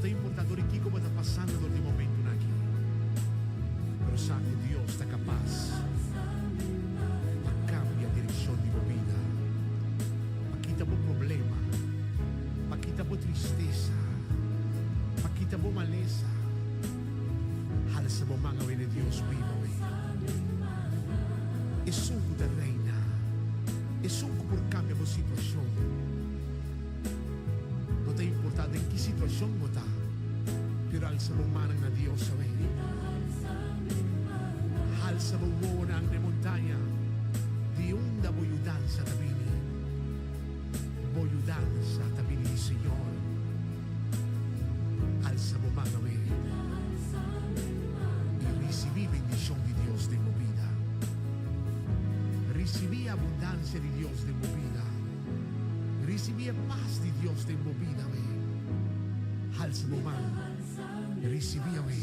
ta importá dor di kiko bo ta pasando dor di e momentunan aki, pero sa ku Dios ta kapas pa kambia direkshon di bo bida, pa kita bo problema, pa kita bo tristesa, pa kita bo malesa. Halsa bo man awe na Dios biba awe. Esun ku ta reina, esun ku por kambia bo situashon. No ta importá den ki situashon bo ta, pero alsa bo mannan na Dios awe. Halsa bo wowonan na e montaña, di unda bo yudansa ta bini. Bo yudansa ta bini di Señor. Alsa bo man awe i risibí bendishon di Dios den bo bida. Risibí e abundansia di Dios den bo bida. Risibí e pas di Dios den bo bida awe. Halsa bo man, risibí awe.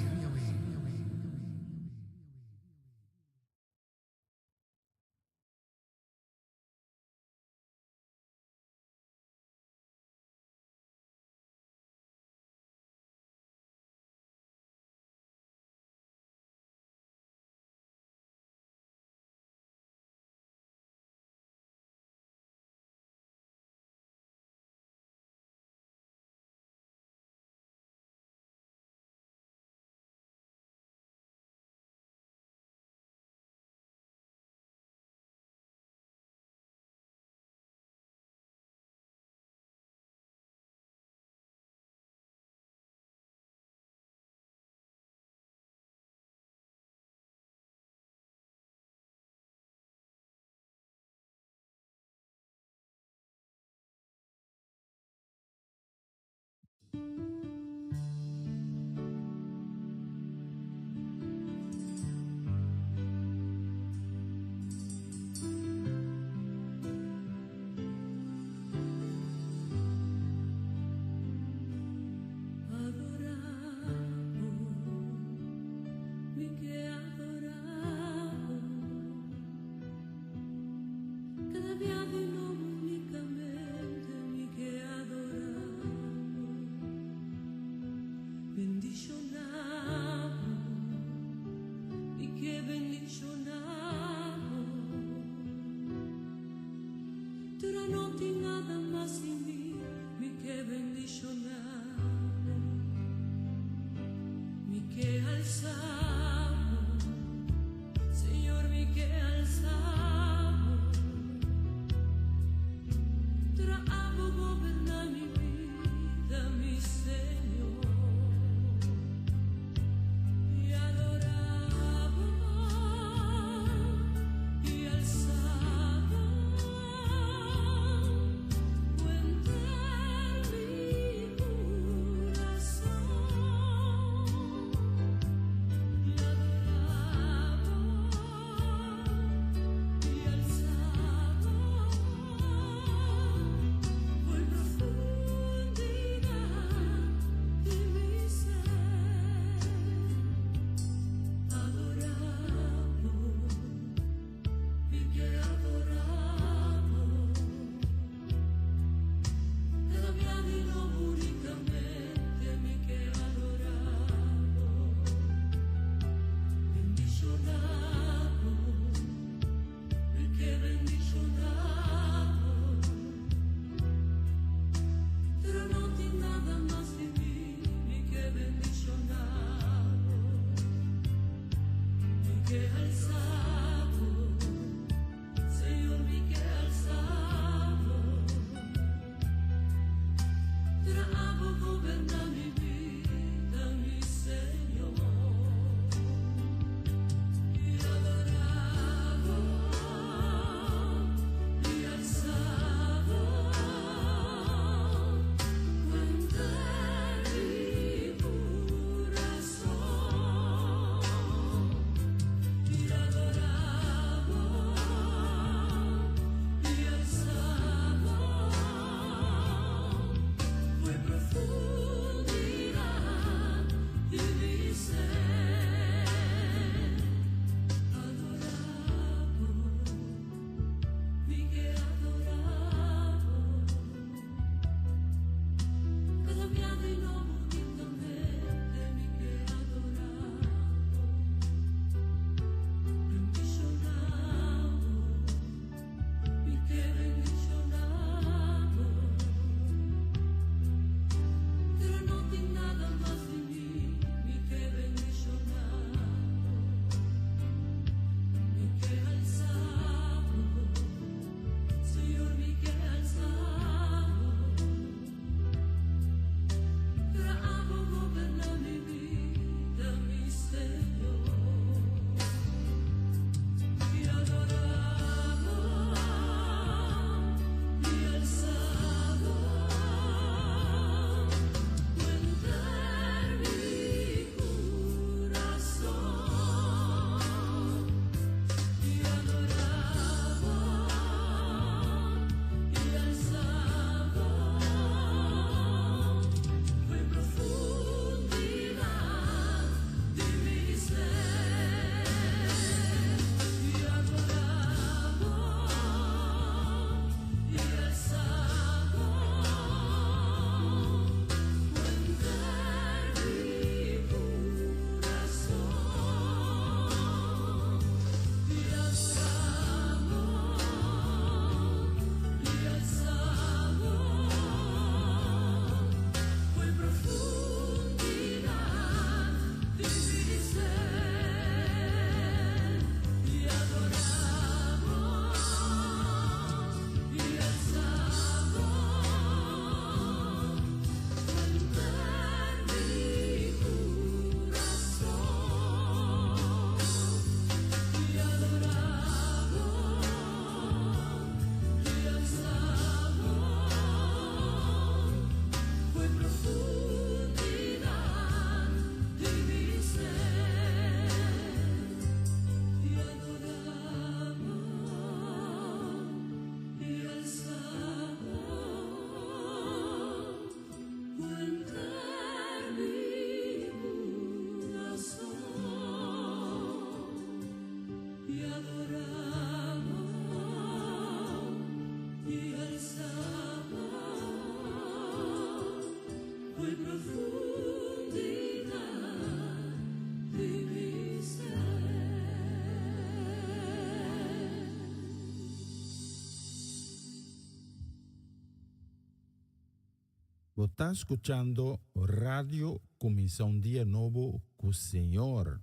Bo ta skuchando Radio Kuminsá un Dia Nobo ku Señor.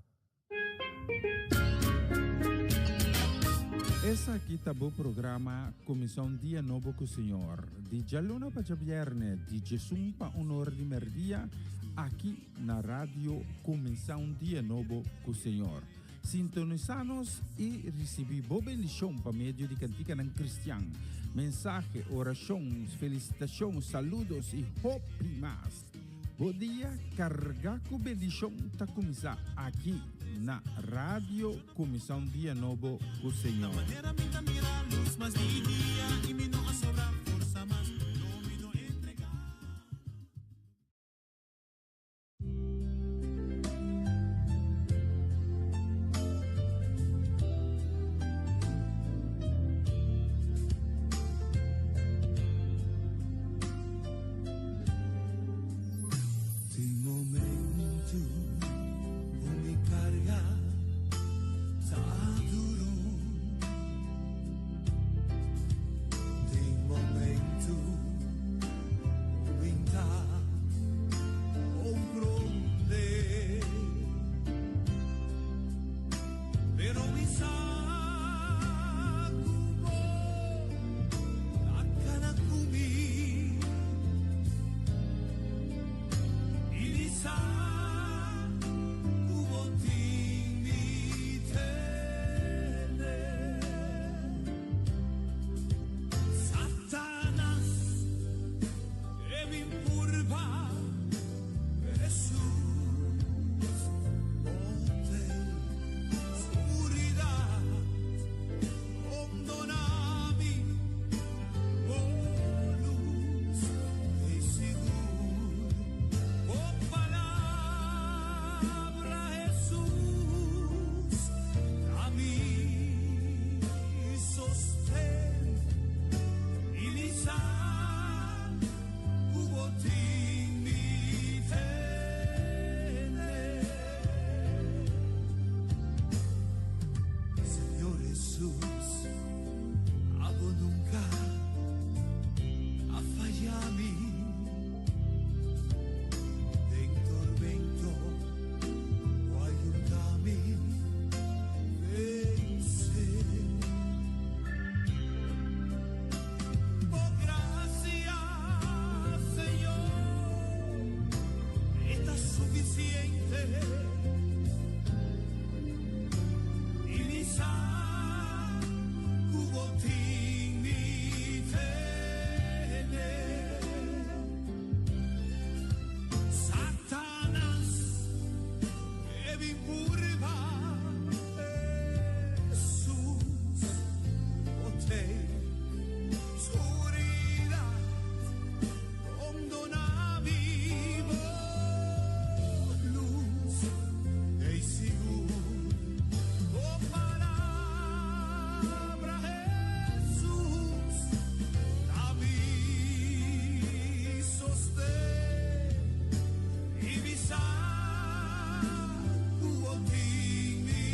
Esaki ta bo programa Kuminsá un Dia Nobo ku Señor, di djaluna pa djabièrnè, di djesun pa un or di mèrdia, aki na Radio Kuminsá un Dia Nobo ku Señor. Sintonisá nos i risibí bo bendishon pa medio di kantikanan kristian, mensahe, orashon, felisitashon, saludos i hopi mas. Bo dia kargá ku bendishon ta kuminsá aki na Radio Kuminsá un Dia Nobo ku Señor. Tin momento ku mi karga ta duru. Tin momento ku mi ta comprende. Pero mi sa ku bo ta kana ku mi. I mi sa ku bo tin mi tene. Satanas e bin purba Jesús, bote scuridad, rondona mi, bo luz ei sigur. Bo palabra, Jesús, ta mi sosten i mi sa ku bo tin mi tene. Señor Jesús, abo nunca a falla mi. Den tormento, bo a yuda mi vencer. Bo gracia, Señor, ta suficiente. I mi sa ku bo tin mi tene. Satanas e bin purba Jesús, bo t'ei scuridad, rondona mi bo luz ei sigur. Bo palabra, Jesús, ta mi sosten i mi sa ku bo tin mi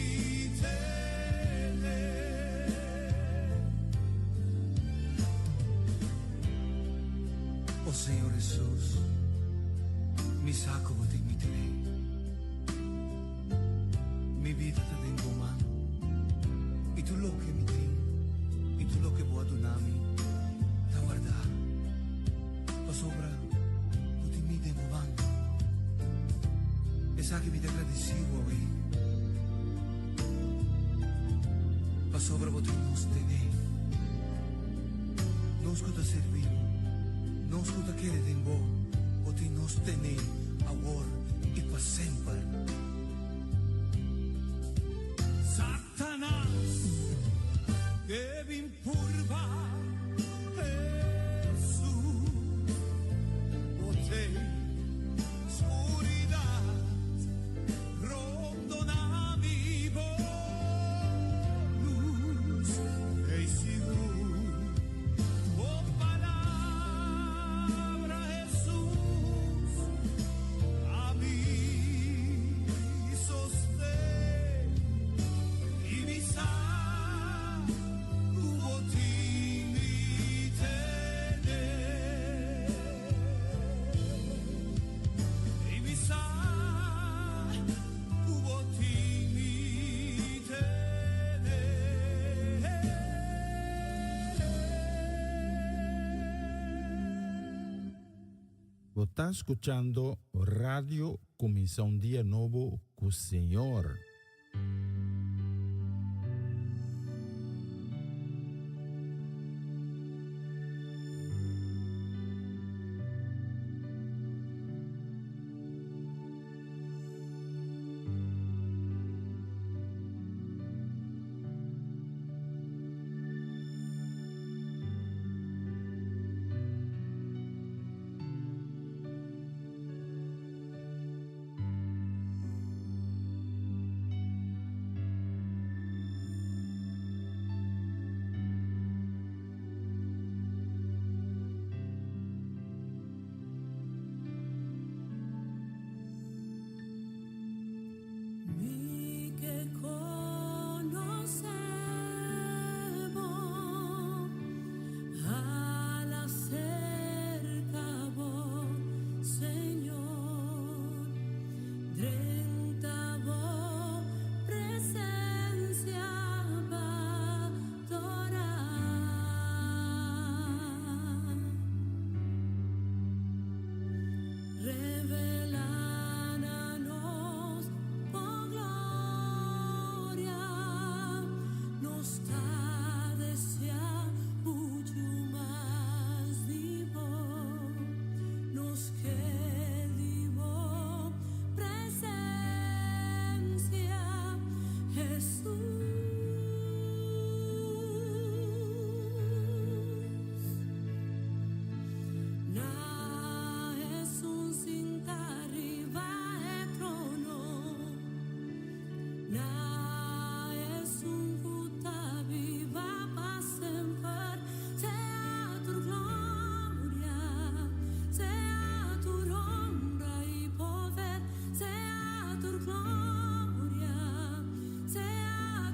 tene. O Señor Jesús, mi sa ku bo tin mi tene. Mi bida ta den bo man, i tur loke mi tin i tur loke bo a duna mi ta wardá, pasobra bo tin mi den bo man. Esaki mi ta gradisí bo awe, pasobra bo tin nos tene, nos ku ta sirbi bo, nos ku ta kere den bo, bo tin nos tene awor i pa semper. Satanas ke bin purba Jesús, bo t'ei scuridad, rondona mi bo luz ei sigur. Bo palabra, Jesús. ta skuchando Radio Kuminsá un Dia Nobo ku Señor. Mi ke konosé bo, hala serka bo, Señor, drenta bo presensia pa adorá. Revelá na nos bo gloria, nos ta deseá muchu mas di bo, nos ke di bo presensia, Hesus. Na Esun sintá riba e trono, na Esun ku ta biba pa semper, sea tur gloria, sea tur honra i poder, sea tur gloria, sea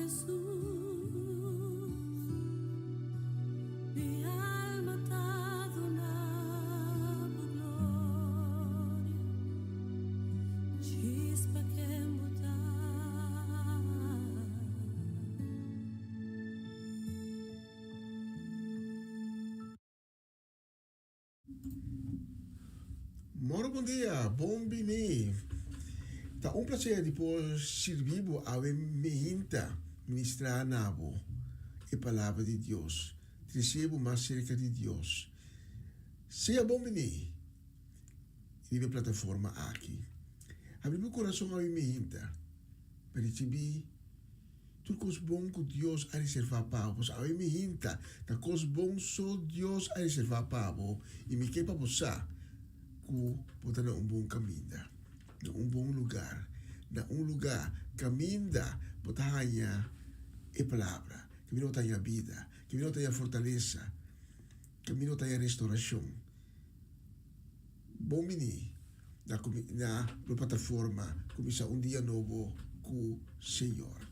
Hesus. Mi alma ta duna bo gloria. Chispa ken bo ta. Moro bon dia, bon bini. Ta un placer di por sirbi bo awe meinta ministra na bo e palabra di Dios, trece bo mas cerca di Dios. Sea bon bini riba e plataforma aki. Habri bo corazon awe meinta pa ricibi Tur kos bon ku Dios a reservá pa bo. Pasobra awe mi hinta ta kos bon so Dios a reservá pa bo, i mi ke pa bo sa ku bo ta na un bon kaminda, na un bon lugar, na un lugá kaminda bo ta haña e Palabra, kaminda bo ta haña bida, kaminda bo ta haña fortalesa, kaminda bo ta haña restorashon. Bon bini na na bo plataforma Kuminsá un Dia Nobo ku Señor.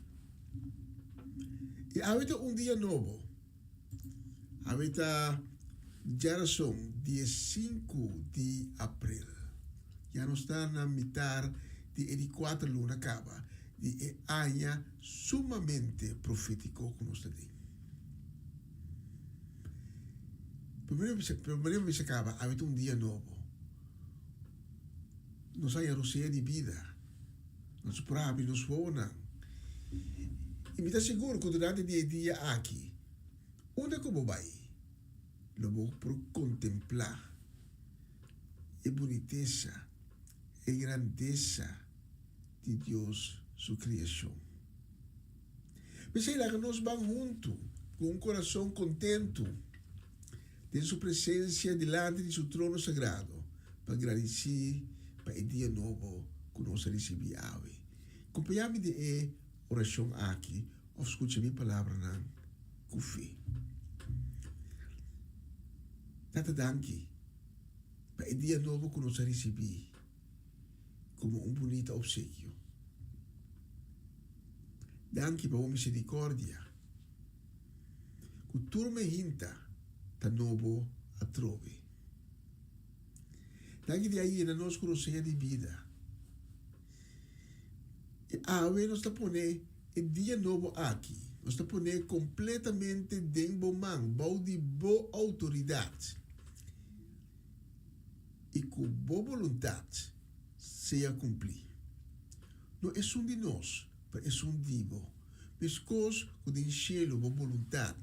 I awe ta un dia nobo. Awe ta djarason diesinku di april. Ya nos ta na mitar di e di kuater luna kaba di e aña sumamente profétiko ku nos ta den. Primero mi bisa caba, awe ta un dia nobo. Nos a haña rosea di bida. Nos por habri nos wowonan. I mi ta sigur ku durante di e dia aki, unda ku bo bai, lo bo por kontemplá e bunitesa, e grandesa di Dios su kriashon. P'esei laga nos ban huntu ku un kurason kontentu den su presensia dilanti di su trono sagrado pa gradisí pa e dia nobo ku nos a risibí awe. Kompañá mi den e orashon aki òf skucha mi palabranan ku fe. Tata danki pa e dia nobo ku nos a risibí. Komo un bunita opsekio. Danki pa bo miserikordia, ku tur mehinta ta nobo atrobe. Danki di a yena nos ku rosea di bida. I awe nos ta pone e dia nobo aki, nos ta pone kompletamente den bo man, bou di bo outoridat. I ku bo boluntat sea kumplí. No esun di nos, pero esun di bo. Meskos ku den shelu bo boluntat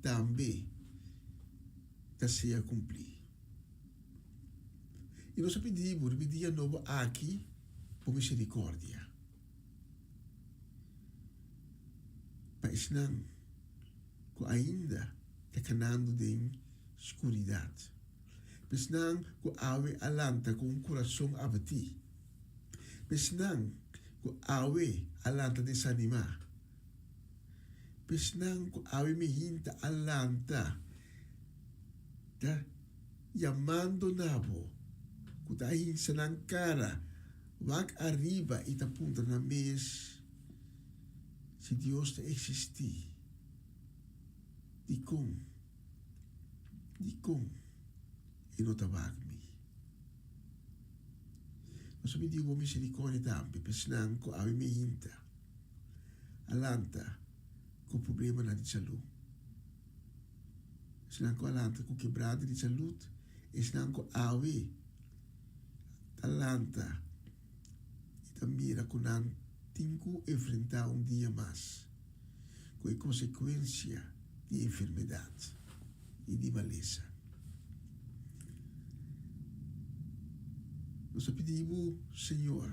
tambe ta sea kumplí. I nos a pidi bo riba e dia nobo aki bo miserikordia pa esnan ku ainda ta kanando den skuridat. P'esnan ku awe a lanta ku un kurason abatí. P'esnan ku awe a lanta desanimá. P'esnan ku awe mihinta a lanta ta yamando na bo, ku ta hinsa nan kara wak ariba i ta puntra nan mes si Dios ta eksistí. Dikon? Dikon e no ta wak mi? Nos a pidi bo misericordia tambe pa esnan ku awe meinta a lanta ku problemanan di salú, esnan ku a lanta ku kebrante di salud, esnan ku awe ta lanta i ta mira ku nan tin ku enfrentá un dia mas. ku e konsekuensia di enfermedat i di malesa. Nos ta pidi bo, Señor,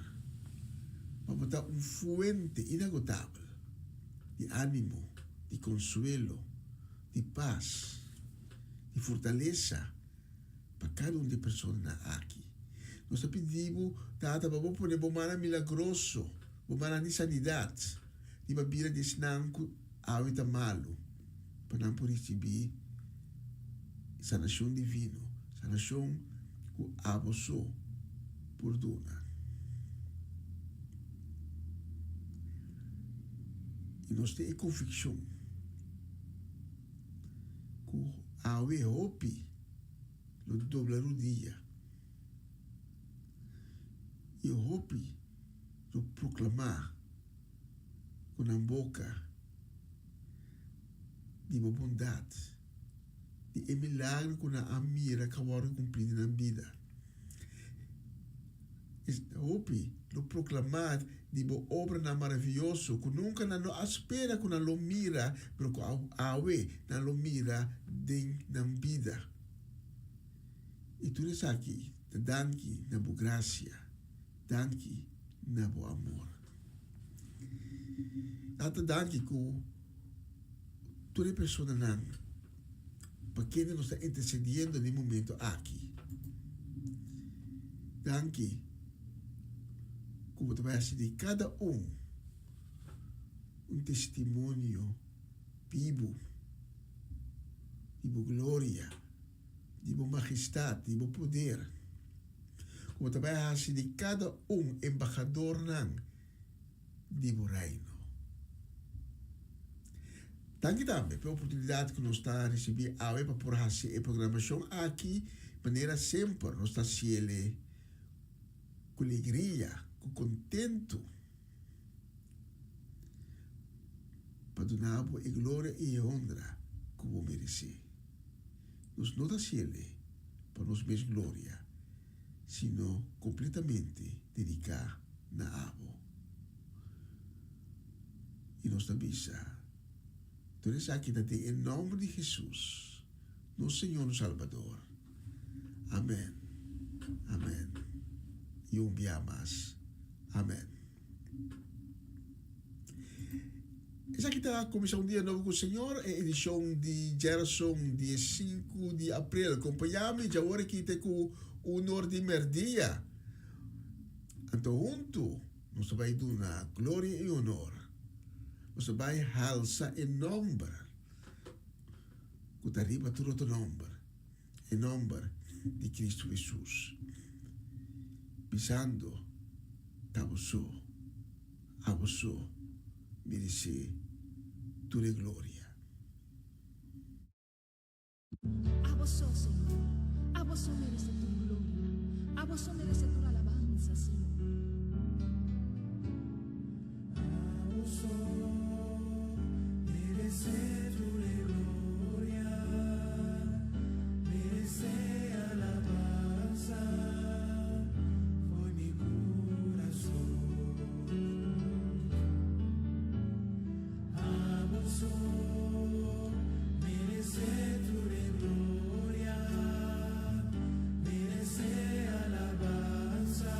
pa bo ta un fuente inagotabel di ánimo, di konsuelo, di pas, di fortalesa pa kada un di e personanan aki. Nos ta pidi bo, Tata, pa bo pone bo mannan milagroso, bo mannan di sanidat, riba bida di esnan ku awe ta malu, pa nan por risibí sanashon divino, sanashon ku abo so por duna. I nos tin e konvikshon ku awe hopi lo dobla rudia i hopi lo proklamá ku nan boka di bo bondat, di e milagro ku nan a mira ku a wòrdu kumplí den nan bida. Hopi lo proklamá di bo obranan maravioso ku nunka nan no a spera ku nan lo mira, pero ku awe nan lo mira den nan bida. I tur esaki ta danki na bo grasia, danki na bo amor. Tata danki ku tur e personanan pa kende nos ta intersediendo den e momento aki. Danki ku bo ta bai hasi di kada un un testimonio bibu di bo gloria, di bo magestat, di bo poder. Ku bo ta bai hasi di kada un embahadornan di bo Reino. Danki tambe p'e oportunidat ku nos ta risibí awe pa por hasi e programashon aki manera semper nos ta hasiel ku legria, ku kontentu pa duna bo e gloria i e honra ku bo meresé. Nos no ta hasiel pa nos mes gloria, sino kompletamente dediká na abo. I nos ta bisa, Tur esaki ta den e nòmber di Hesus, nos Señor nos Salbador. Amèn, amèn, i un bia mas, amèn. Esaki ta Kuminsá un Dia Nobo ku Señor, e edishon di djerason di e sinku di aprel. Kompañá mi djawor aki te ku un or di mèrdia. Anto huntu nos ta bai duna gloria i honor. Nos ta bai halsa e nòmber ku ta riba tur otro nòmber, e nòmber di Kristu Hesus, bisando, Ta bo so, abo so meresé tur e gloria. Abo so, Señor. Abo so merece tur gloria. Abo so merece tur alabanza, Señor. Abo so merece tur e gloria, merece alabanza fo'i mi curason. Abo so merece tur e gloria, merece alabanza.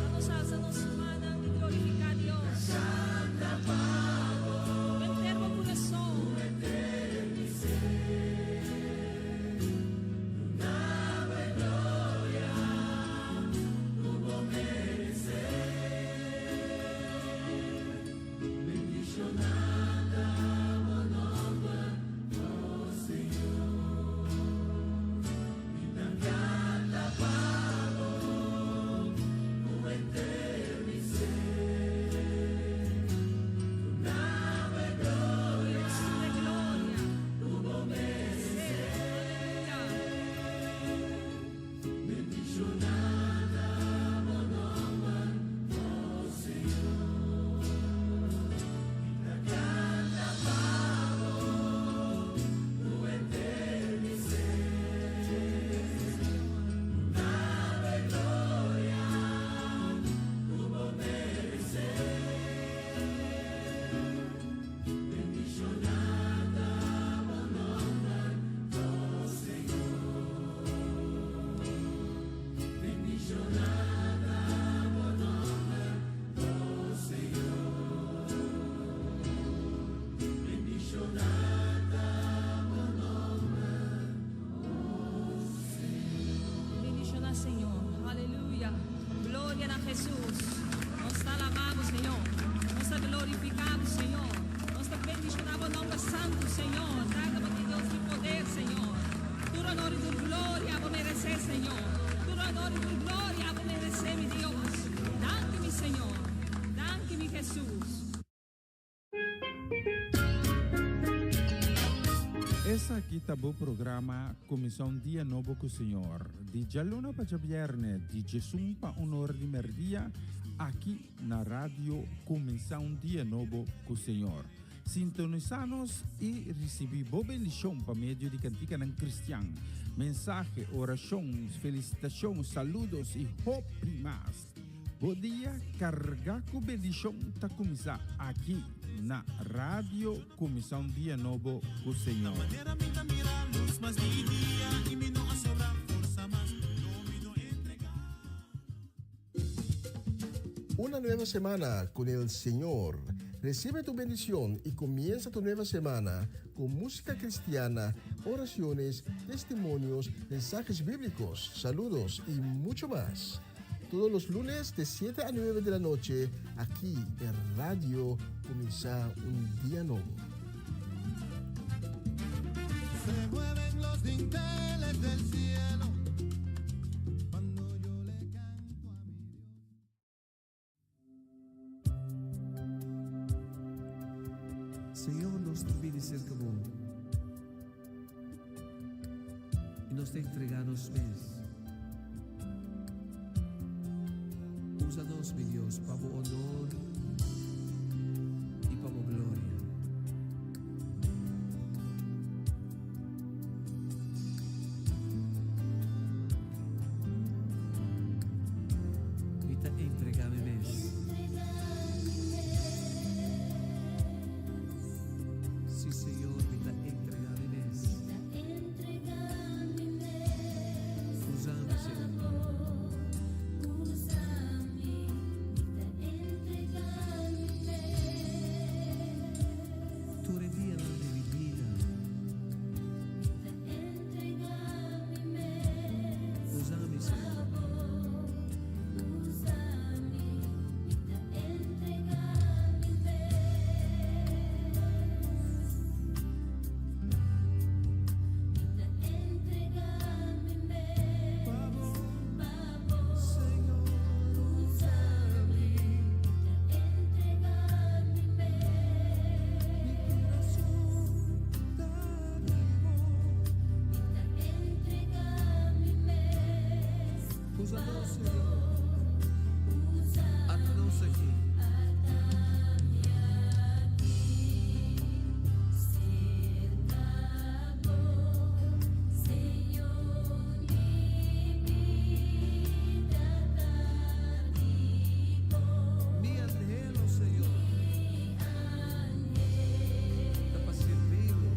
Vamos a alzar nos manos y glorificar a Dios. Henter bo kurason. Dios de gloria. Aleluya. Bendishoná Señor. Aleluya. Gloria na Hesus. Nos ta alabá, Señor. Nos ta glorifiká, Señor. Nos ta bendishoná bo nòmber santu, Señor. Tata Dios di poder, Señor. Tur honor i tur gloria bo meresé, Señor. Tur honor i tur gloria bo meresé, mi Dios. Danki, mi Señor. Danki, mi Hesus. Esaki ta bo programa Kuminsá un Dia Nobo ku Señor, di djaluna pa djabièrnè di djesun pa un or di mèrdia, aki na Radio Kuminsá un Dia Nobo ku Señor. Sintonisá nos i risibí bo bendishon pa medio di kantikanan kristian, mensahe, orashon, felisitashon, saludos i hopi mas. Bo dia kargá ku bendishon ta kuminsá aki na Radio Kuminsá un Dia Nobo ku Señor. Una nueva semana con el Señor. Recibe tu bendición y comienza tu nueva semana con música cristiana, oraciones, testimonios, mensajes bíblicos, saludos y mucho más. Todos los lunes de 7 a 9 de la noche, aquí en Radio Kuminsá un Dia Nobo. Se mueven los dinteles del cielo cuando yo le canto a mi Dios. Señor, nos ta bini serka Bo i nos ta entregá nos mes. Usa nos, mi Dios, pa Bo honor i pa Bo gloria. Mi ta entregá mi mes. Sí, Señor, mi ta entregá mi mes. Usa mi, Señor. Tur e dianan di mi bida. Usa mi, Señor. Usa nos, Señor. Ata nos aki. Mi anhelo, Señor, ta pa sirbi Bo.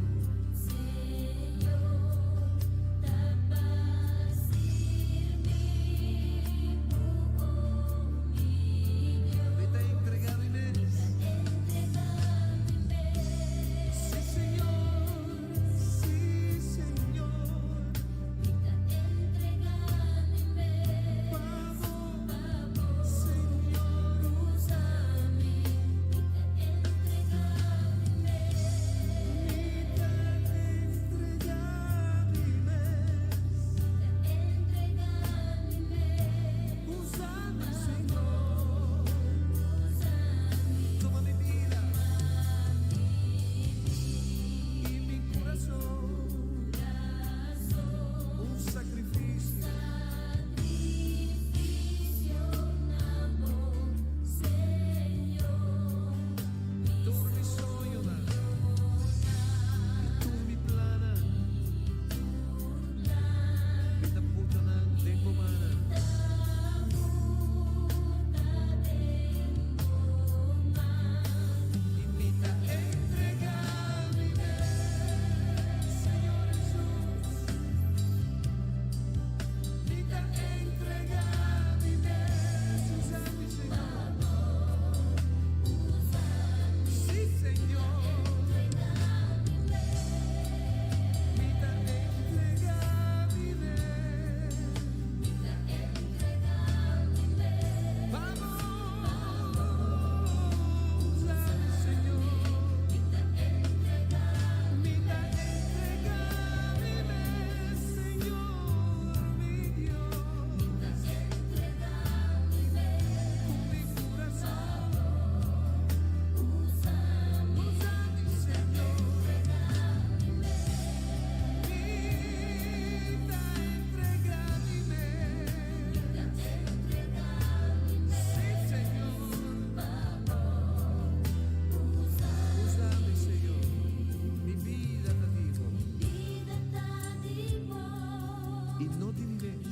mes.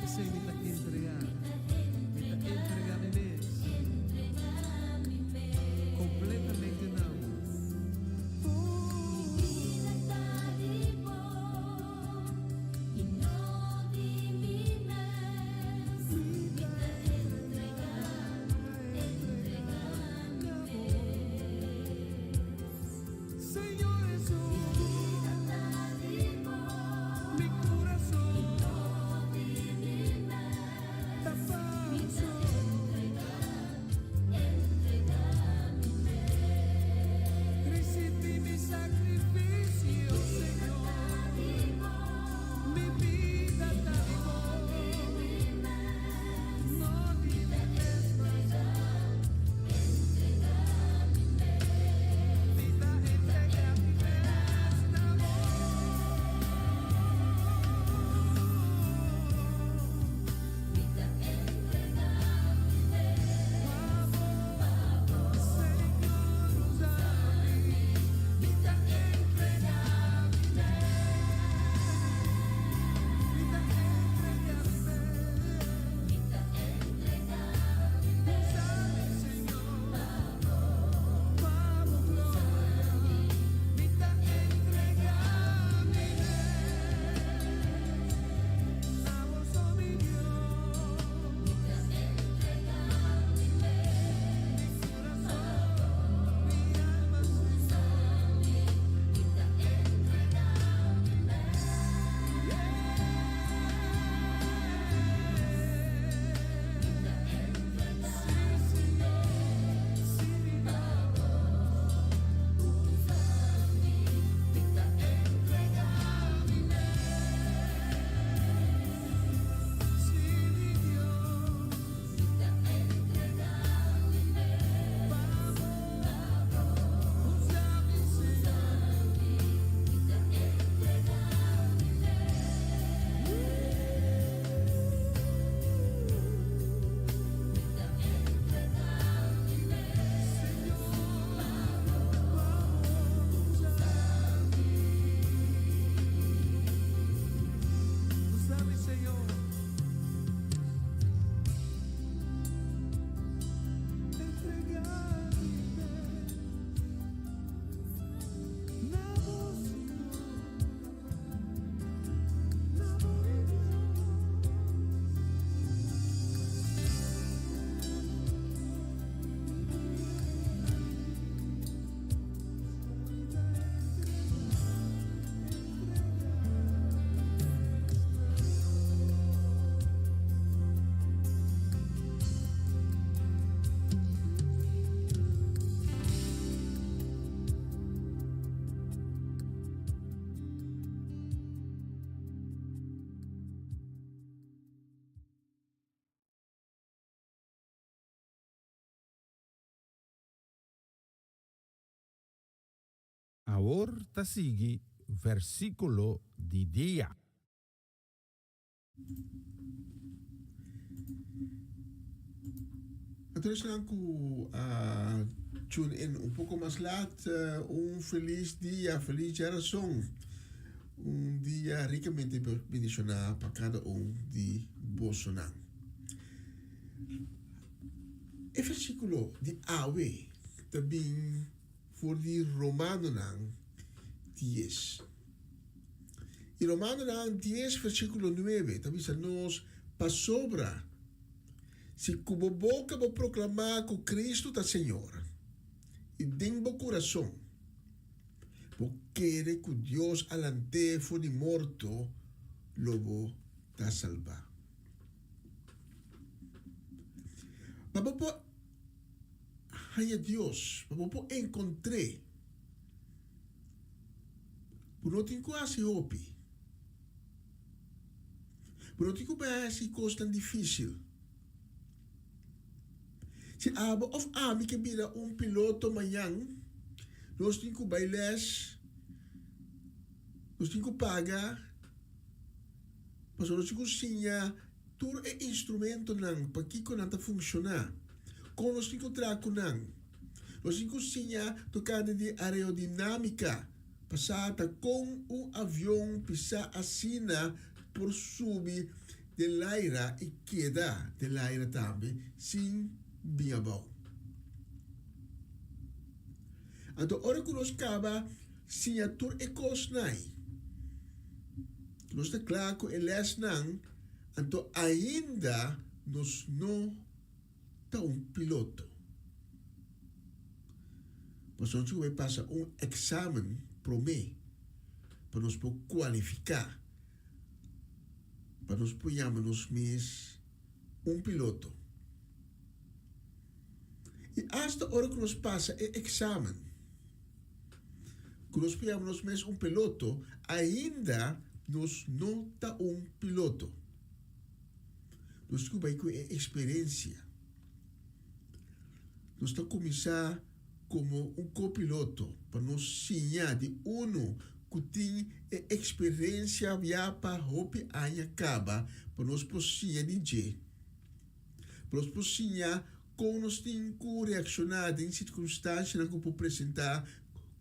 P'esei mi ta entregá, mi ta entregá mi mes kompletamente na bo. Señor Hesus, mi kurason ta falso. Risibí mi sakrifisio, Señor, mi bida ta di bo, no di mi mes mas. Mi ta entrega mi mes na bo. Pa bo, Señor, usa mi. Mi ta entrega mi mes. Mi ta entrega mi mes. Usa mi, Señor, pa bo gloria. Mi ta entrega mi mes na bo so, mi Dios. Mi kurason, mi alma, Señor. Sí, Señor, sí, mi Dios. Usa mi, mi ta entrega mi mes. Sí, mi Dios. Pa bo, usa mi, Señor. Señor, pa bo, usa mi. Usa mi, Señor. Entrega mi mes na bo, Señor. Na bo, mi Dios. Awor ta sigui versíkulo di dia. Anto esnan ku a tune in un poko mas lat, un felis dia, felis djarason. Un dia rikamente bendishoná pa kada un di bosonan. E versíkulo di awe ta bin for di Romanonan dies. I Romanonan dies versíkulo nuebe ta bisa nos, Pasobra si ku bo boka bo proklamá ku Kristu ta Señor, i den bo kurason bo kere ku Dios a lant'é for di morto, lo bo ta salbá. Pa bo por haña Dios, pa bo por enkontr'é, bo no tin ku hasi hopi. Bo no tin ku bai hasi kosnan difísil. Si abo òf ami ke bira un piloto mañan, nos tin ku bai lès, nos tin ku paga, pasobra nos tin ku siña tur e instrumentonan pakiko nan ta funshoná, kon nos tin ku traha ku nan. Nos tin ku siña tokante di aerodinámika. Pa sa ta kon un avion pisá asina por subi den laira i keda den laira tambe sin bin abou. Anto ora ku nos kaba siña tur e kosnan ei, nos ta kla ku e lèsnan, anto ainda nos no ta un piloto. Pasobra nos tin ku bai pasa un eksamen promé pa nos por kualifiká, pa nos por yama nos mes un piloto. I asta ora ku nos pasa e eksamen, ku nos por yama nos mes un piloto, ainda nos no ta un piloto. Nos tin ku bai ku e eksperensia. Nos ta kuminsá komo un kopiloto pa nos siña di unu ku tin e eksperensia ya pa hopi aña kaba pa nos por siña di dje. Pa nos por siña kon nos tin ku reakshoná den sirkunstansianan ku por presentá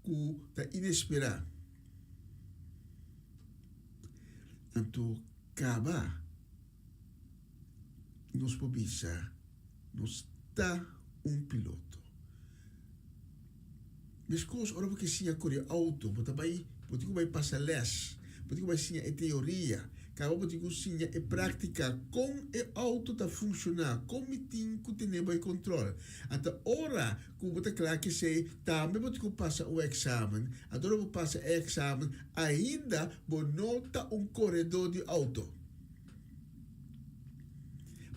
ku ta inesperá. Anto kaba nos por bisa nos ta un piloto. Meskos ora bo ke siña kore outo, bo ta bai, bo tin ku bai pasa lès, bo tin ku bai siña e teoria, kaba bo tin ku siña e práktika kon e outo ta funshoná, kon mi tin ku tene bo e kontrol. Ata ora ku bo ta kla ku esei, tambe bo tin ku pasa un eksamen. Ata ora bo pasa e eksamen, ainda bo no ta un koredó di outo.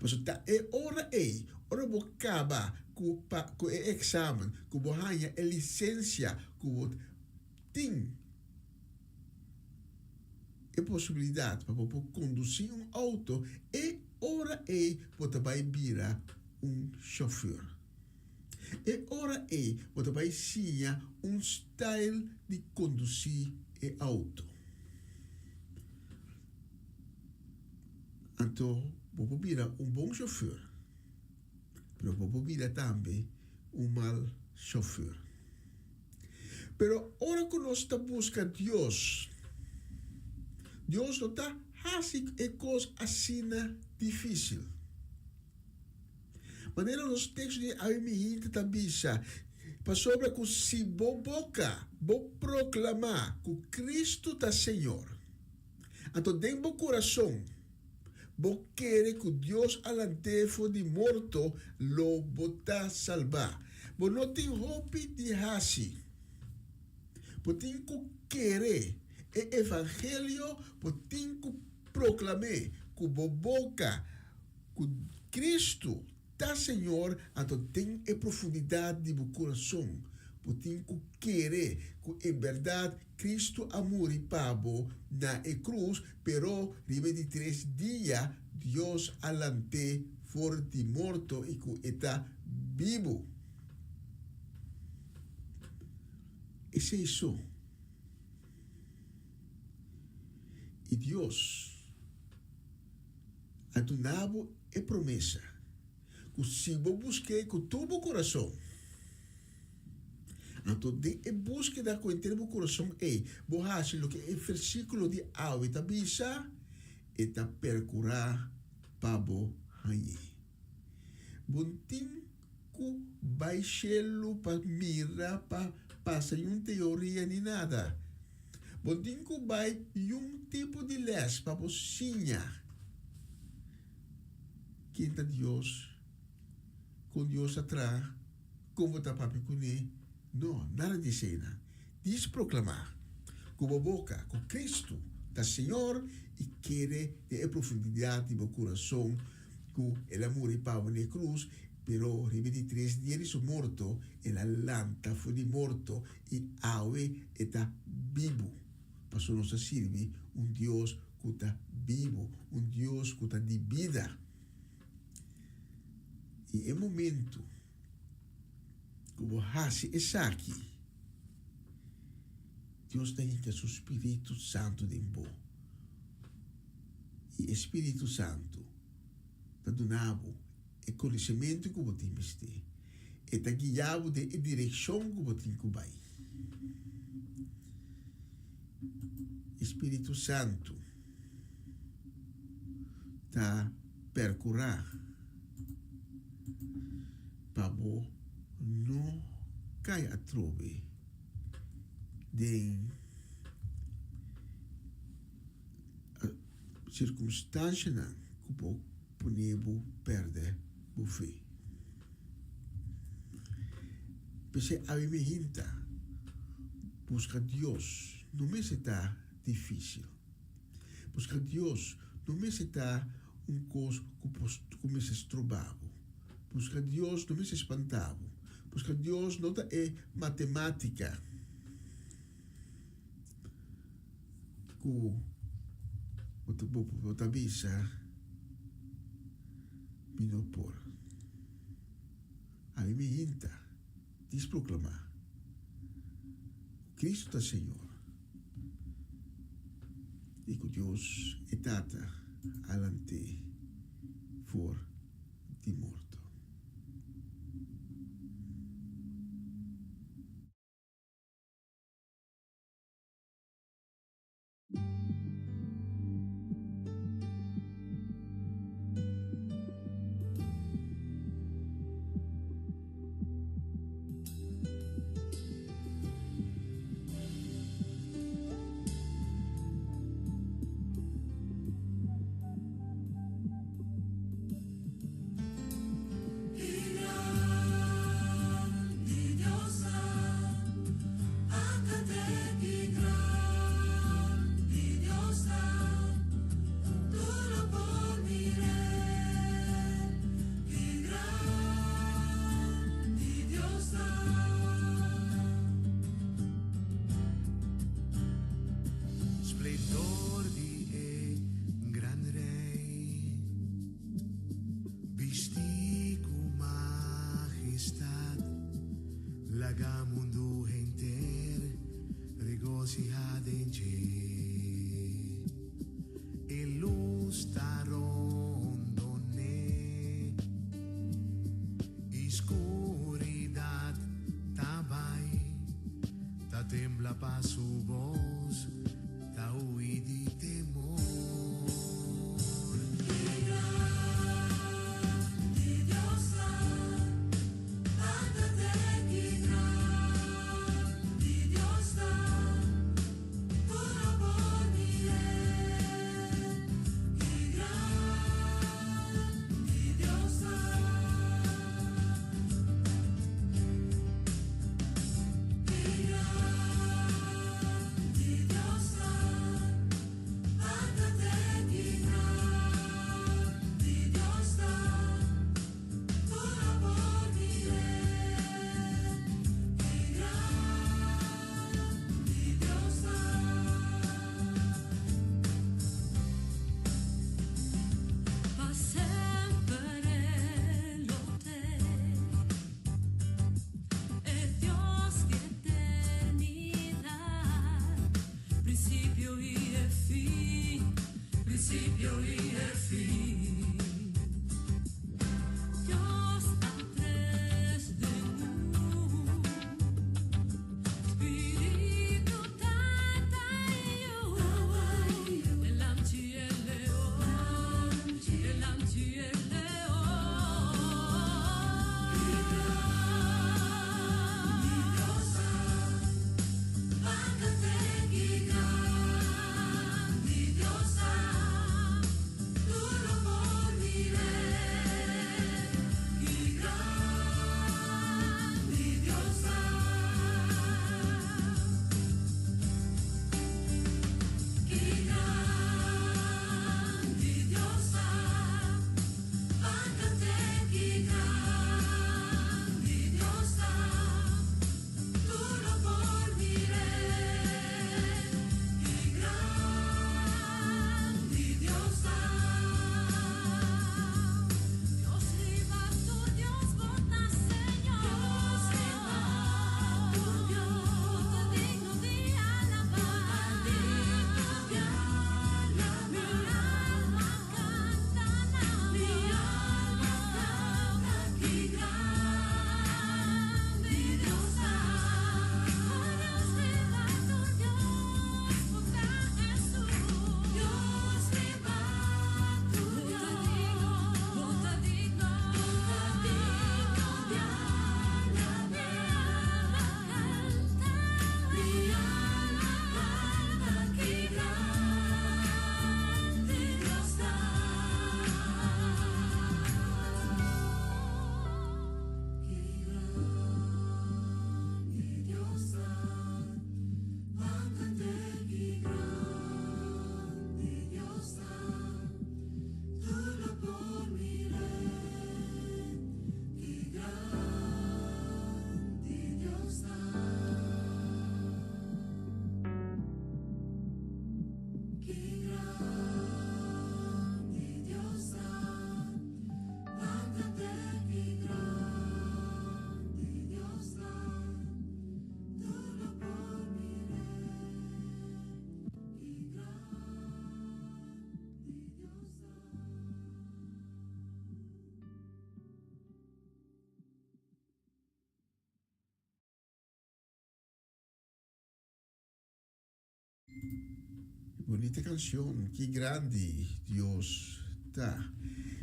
Pasobra ta e ora ei, ora bo kaba ku pa ku e eksamen, ku bo haña e lisensia ku bo tin e posibilidat pa bo por kondusí un outo, e ora ei bo ta bai bira un shofùr. E ora ei bo ta bai siña un stail di kondusí e outo. Anto bo por bira un bon shofùr, pero bo por bira tambe un mal shofùr. Pero ora ku nos ta buska Dios, Dios no ta hasi e kos asina difísil. Manera nos teksto di awe mihinte ta bisa, Pasobra ku si bo boka bo proklamá ku Kristu ta Señor, Anto den bo kurason bo kere ku Dios a lant'é for di morto, lo bo ta salbá. Bo no tin hopi di hasi. Bo tin ku kere e evangelio, bo tin ku proklam'é ku bo boka ku Kristu ta Señor, anto den e profundidat di bo kurason bo tin ku kere ku en bèrdat Kristu a muri pa bo na e krus, pero riba e di tres dia Dios a lant'é for di morto i ku e ta bibu. Esei so. I Dios a duna bo e promesa ku si bo busk'é ku tur bo kurason, Anto den e búskeda ku henter bo kurason ei, bo hasi loke e versíkulo di awe ta bisa, e ta perkurá pa bo hañ'é. Bo no tin ku bai shelu pa mira, pa pasa yun teoria ni nada. Bo no tin ku bai yun tipo di lès pa bo siña ken ta Dios, kon Dios ta traha. Kon bo ta papia kuné? No, nada di eseinan. Dis proklamá ku bo boka ku Kristu ta Señor i kere den e profundidat di bo kurason ku El a muri pa bo na e krus, pero riba di tres dia di Su morto El a lanta for di morto i awe E ta bibu. Pasobra nos ta sirbi un Dios ku ta bibu, un Dios ku ta di bida. I e momentu ku bo hasi esaki, Dios ta hinka su spiritu santu den bo. I e spiritu santu ta duna bo e konosementu ku bo tin mester. E ta guia bo den e direkshon ku bo tin ku bai. Spiritu Santu ta perkurá pa bo no kai atrobe den sirkunstanshanan ku por pone bo pèrdè bo fe. P'esei awe mi hinta buska Dios no mester ta difísil. Buska Dios no mester ta un kos ku por ku mester stroba bo. Buska Dios no mester spanta bo. Buska Dios no ta e matemátika ku bo bo ta bisa mi no por. Ami mi hinta dis proklamá ku Kristu ta Señor i ku Dios e Tata a lant'é for di morto. Splendor di e gran Rey, bisti cu majestad, laga mundo henter regociha den dje. E luz ta rondone y scuridad ta bay, ta tembla pa su voz, ta hui di temor. Pa semper e lo t'ei, e Dios di eternidat, prinsipio i e fin, prinsipio i e fin. Dios ta tres den un, Spiritu, Tata i Yu, e Lamchi e Leon, e Lamchi e Leon. Grandi Dios ta, Bunita kanshon, ki grandi Dios ta.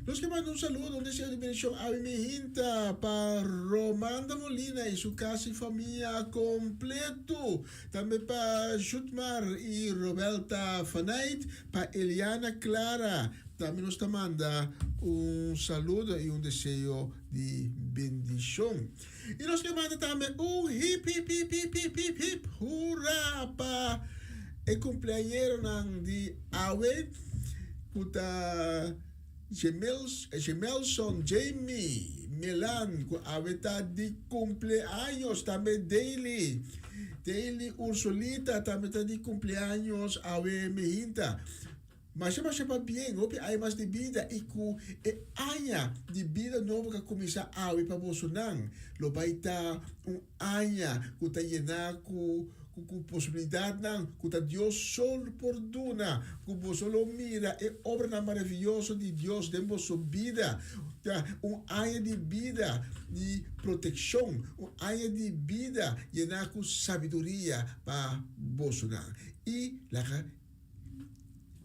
Nos ke manda un saludo, un deseo di bendishon awe mi hinta pa Romanda Molina i su kas i famia kompleto. Tambe pa Jutmar i Robelta Fanait, pa Eliana Clara. Tambe nos ta manda un saludo i un deseo di bendishon. I nos ke manda tambe un hip hip hip hip hip hip hip hurra pa e kumpleañeronan di awe ku ta Gemelson Jamie Melan ku awe ta di kumpleaños, tambe Daily Daily Ursulita tambe ta di kumpleaños awe mehinta. Masha masha pabien, hopi aña mas di bida i ku e aña di bida nobo ku a kuminsá awe pa bosonan lo bai ta un aña ku ta yená ku ku posibilidatnan ku ta Dios so por duna, ku boso lo mira e obranan maravioso di Dios den boso bida. Ta un aña di bida di protekshon, un aña di bida yená ku sabiduria pa bosonan. I laga.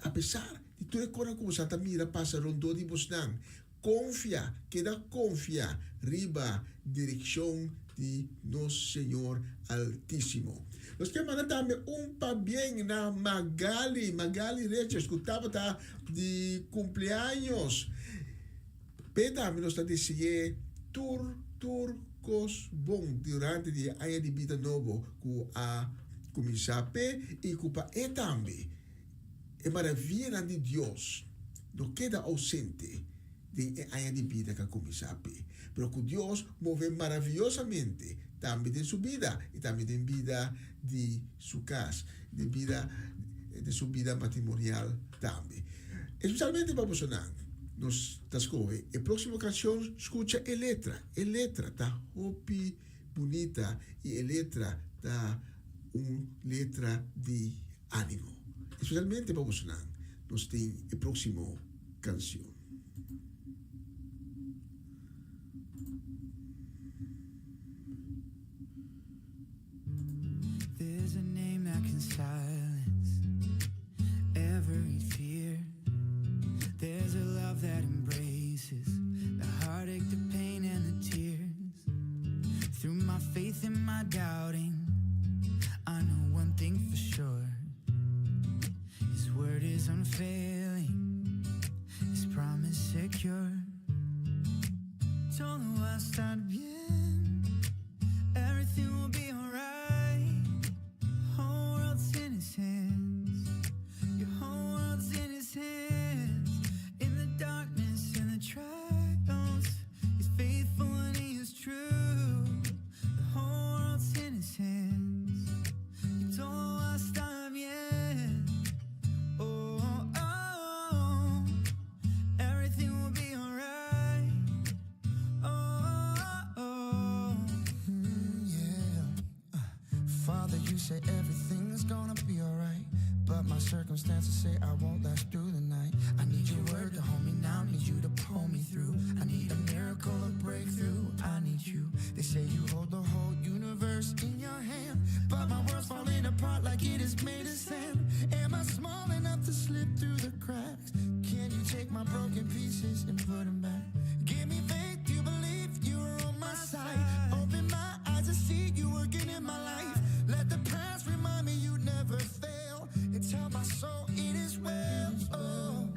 Apesar di tur e konan ku boso a ta mira pasa rondó di bosnan, konfia, keda konfia riba direkshon di nos Señor Altísimo. Nos ke manda tambe un pabien na Magali, Magali Richards, ku tabata di kumpleaños. P'e tambe nos ta dese'é tur, tur kos bon durante di e aña di bida nobo ku a kuminsá p'e i ku pa e tambe e maravianan di Dios no keda ousente den e aña di bida ku a kuminsá p'e, pero ku Dios move maraviosamente tambe den su bida i tambe den bida di su kas, den bida den su bida matrimonial tambe. Espesialmente pa bosonan nos ta skohe e próksimo kanshon, skucha e letra. E letra ta hopi bunita i e letra ta un letra di ánimo. Espesialmente pa bosonan nos tin e próksimo kanshon. There's a name that can silence every fear. There's a love that embraces the heartache, the pain, and the tears. Through my faith and my doubting, I know one thing for sure. His word is unfailing, His promise secure. Todo va a estar bien, everything will be alright. Whole world's in His hands, your whole world's in His hands. In the darkness, in the trials, He's faithful and He is true. The whole world's in His hands. Y todo va a estar bien. Oh, oh, oh. Everything will be alright. Oh, oh, oh. Yeah. Father, you say everything's gonna be alright. But my circumstances say I won't last through the night. I need your word to hold me now, need you to pull me through. I need a miracle, a breakthrough. I need you. They say you hold the whole universe in your hand. But my world's falling apart like it is made of sand. Am I small enough to slip through the cracks? Can you take my broken pieces and put them back? Give me faith to believe you are on my side. Open my eyes to see you working in my life. Let the past remind me you never fail. And tell my soul it is well. Oh.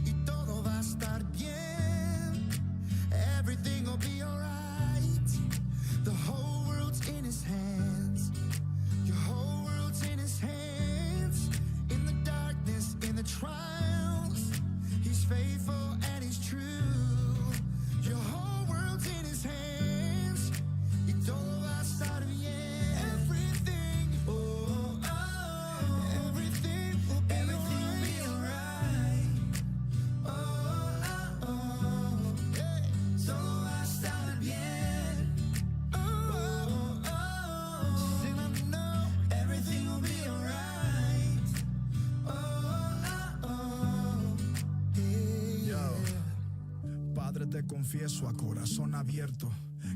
Y todo va a estar bien. Everything will be alright. The whole world's in his hands. Your whole world's in his hands. In the darkness, in the trials, he's faithful and he's true. Your whole world's in his hands. Y todo va a estar bien. Everything, oh, oh, everything will be Everything will be alright. Oh, oh, oh. Yeah. Todo va a estar bien. Oh, Oh, oh. and I know Everything will be alright. Oh, oh, oh. yeah. Padre, te confieso a corazón abierto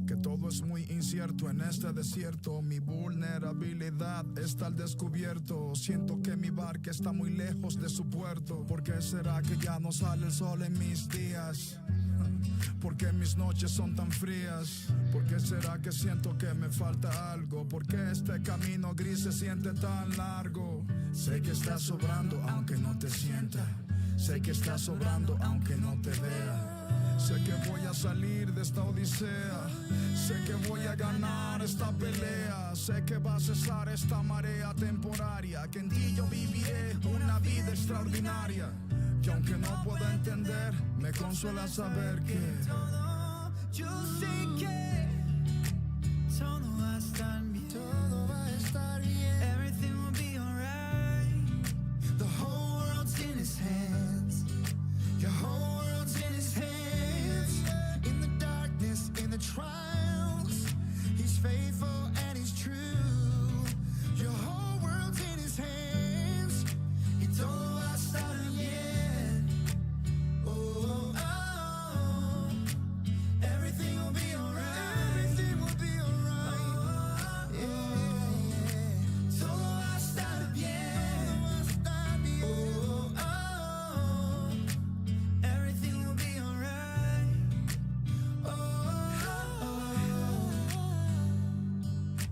Que todo es muy incierto en este desierto. Mi vulnerabilidad está al descubierto. Siento que mi barca está muy lejos de su puerto. ¿Por qué será que ya no sale el sol en mis días? ¿Por qué mis noches son tan frías? ¿Por qué será que siento que me falta algo? ¿Por qué este camino gris se siente tan largo? Sé que estás sobrando aunque no te sienta. Sé que estás sobrando aunque no te vea. Sé que voy a salir de esta odisea. Sé que voy a ganar esta pelea. Sé que va a cesar esta marea temporaria. Que en ti yo viviré una vida extraordinaria. Que aunque no pueda entender, me consuela saber que todo, yo sé que todo va a estar bien. Todo va a estar bien. Everything will be alright. The whole world's in his hands. Your whole world's in his hands. In the darkness, in the trials, he's faithful and he's true. Your whole world's in his hands. Y todo va a estar bien. Oh, oh, oh. Everything will be alright. Everything will be alright. Oh, oh, oh. Todo va a estar bien. Todo va a estar bien. Oh, oh, oh. Everything will be alright. Oh, oh, oh.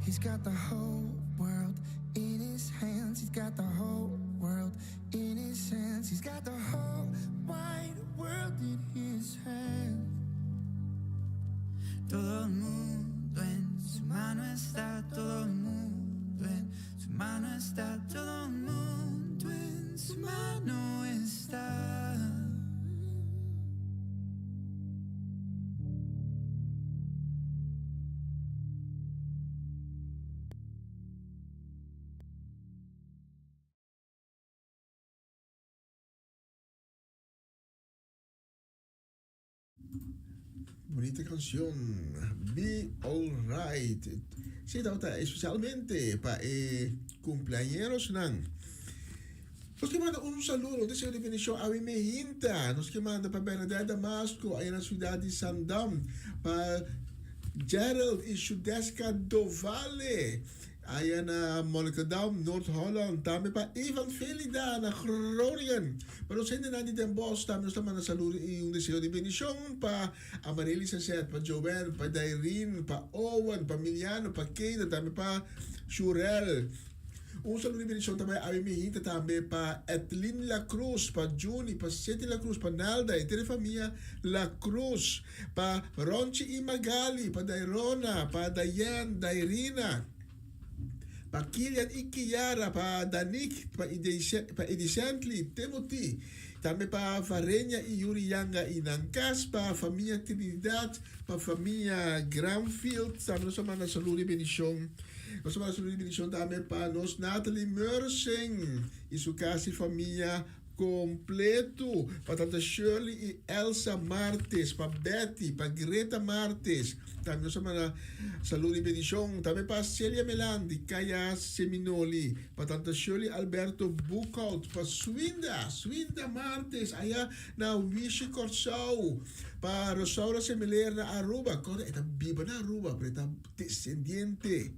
He's got the whole world in his hands. He's got the whole world in his hands. He's got the whole wide world in his hands. Todo el mundo en su mano está, todo el mundo en su mano está, todo el mundo en su mano está. Bunita cancion. Be Alright. Si, tabata especialmente pa e cumpleañeronan. Nos ke manda un saludo, un deseo di bendicion awe meinta. Nos ke manda pa Bernadette Damasco, aya na ciudad di Sandam. Pa Gerald y Shudeska Dovale, aya na Monnikendam, Noord-Holland. Tambe pa Ivan Felida na Groningen. Pa nos hendenan di Den Bosch tambe nos ta manda saludo y un deseo di bendicion. Pa Amarely Sancet, pa Joanne, pa Dairine, pa Owen, pa Miliano, pa Keida, tambe pa Shurel. Un saludo di bendicion ta bai awe mi hinta tambe pa Ethlyn La Cruz, pa Juni, pa Seti La Cruz, pa Nalda, henter e famia La Cruz, pa Ronchi y Magali, pa Dairona, pa Dayen, Dairina, pa Kilian y Kiara, pa Danik, pa pa Edicently, Timothy, tambe pa Varenia y Yuri Yanga y nan cas, pa famia Trinidad, pa famia Granfield, tambe nos ta manda saludo di bendicion. Nos ta manda saludo di bendicion tambe pa nos Natalie Mersing y su cas y famia completo, pa tanta Shirley y Elsa Martes, pa Betty, pa Greta Martes, tambe nos ta manda saludo y bendicion tambe pa Celia Melan di Caya Seminoli, pa tanta Shirley Alberto Boekhout, pa Swinda, Swinda Martes, aya na Wishi Corsou, pa Rosaura Semeler na Aruba, corda e ta biba na Aruba pero e ta descendiente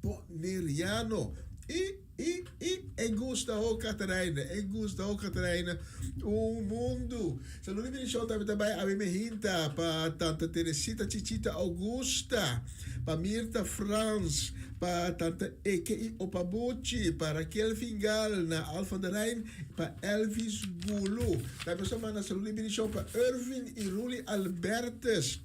Boneriano y y y e gusta ho Catharijne, e gusta ho Catharijne un mundu. Saludo y bendición tambe ta bay awe mehinta pa tanta Teresita Chichita Augusta, pa Mirta Frans, pa tanta Eke y Opa Buchi, pa Raquel Fingal na Alphen de Rijn, pa Elvis Gulu. Tambe nos ta manda saludo y bendición pa Ervin y Ruli Albertus.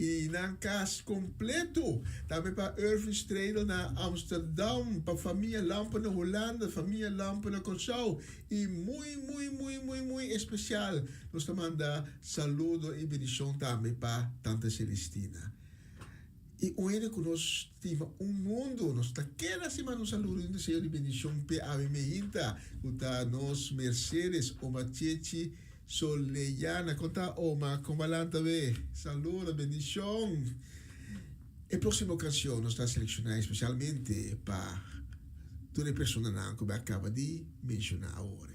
Y nan cas completo. Tambe pa Irvin Stredel na Amsterdam, pa famia Lampe na Hulanda, famia Lampe na Corsou. Y muy, muy, muy, muy, muy especial nos ta manda saludo y bendicion tambe pa Tante Celestina. Y un hende cu nos stima un mundo, nos ta keda si manda un saludo y un deseo di bendicion p'e awe meinta, cu ta nos Mercedes Oma Chechi Soleyana, kon ta oma? Kon balanta be? Saludo, bendicion. E proximo cancion nos ta selecciona especialmente pa tur e personanan cu mi a caba di menciona awor.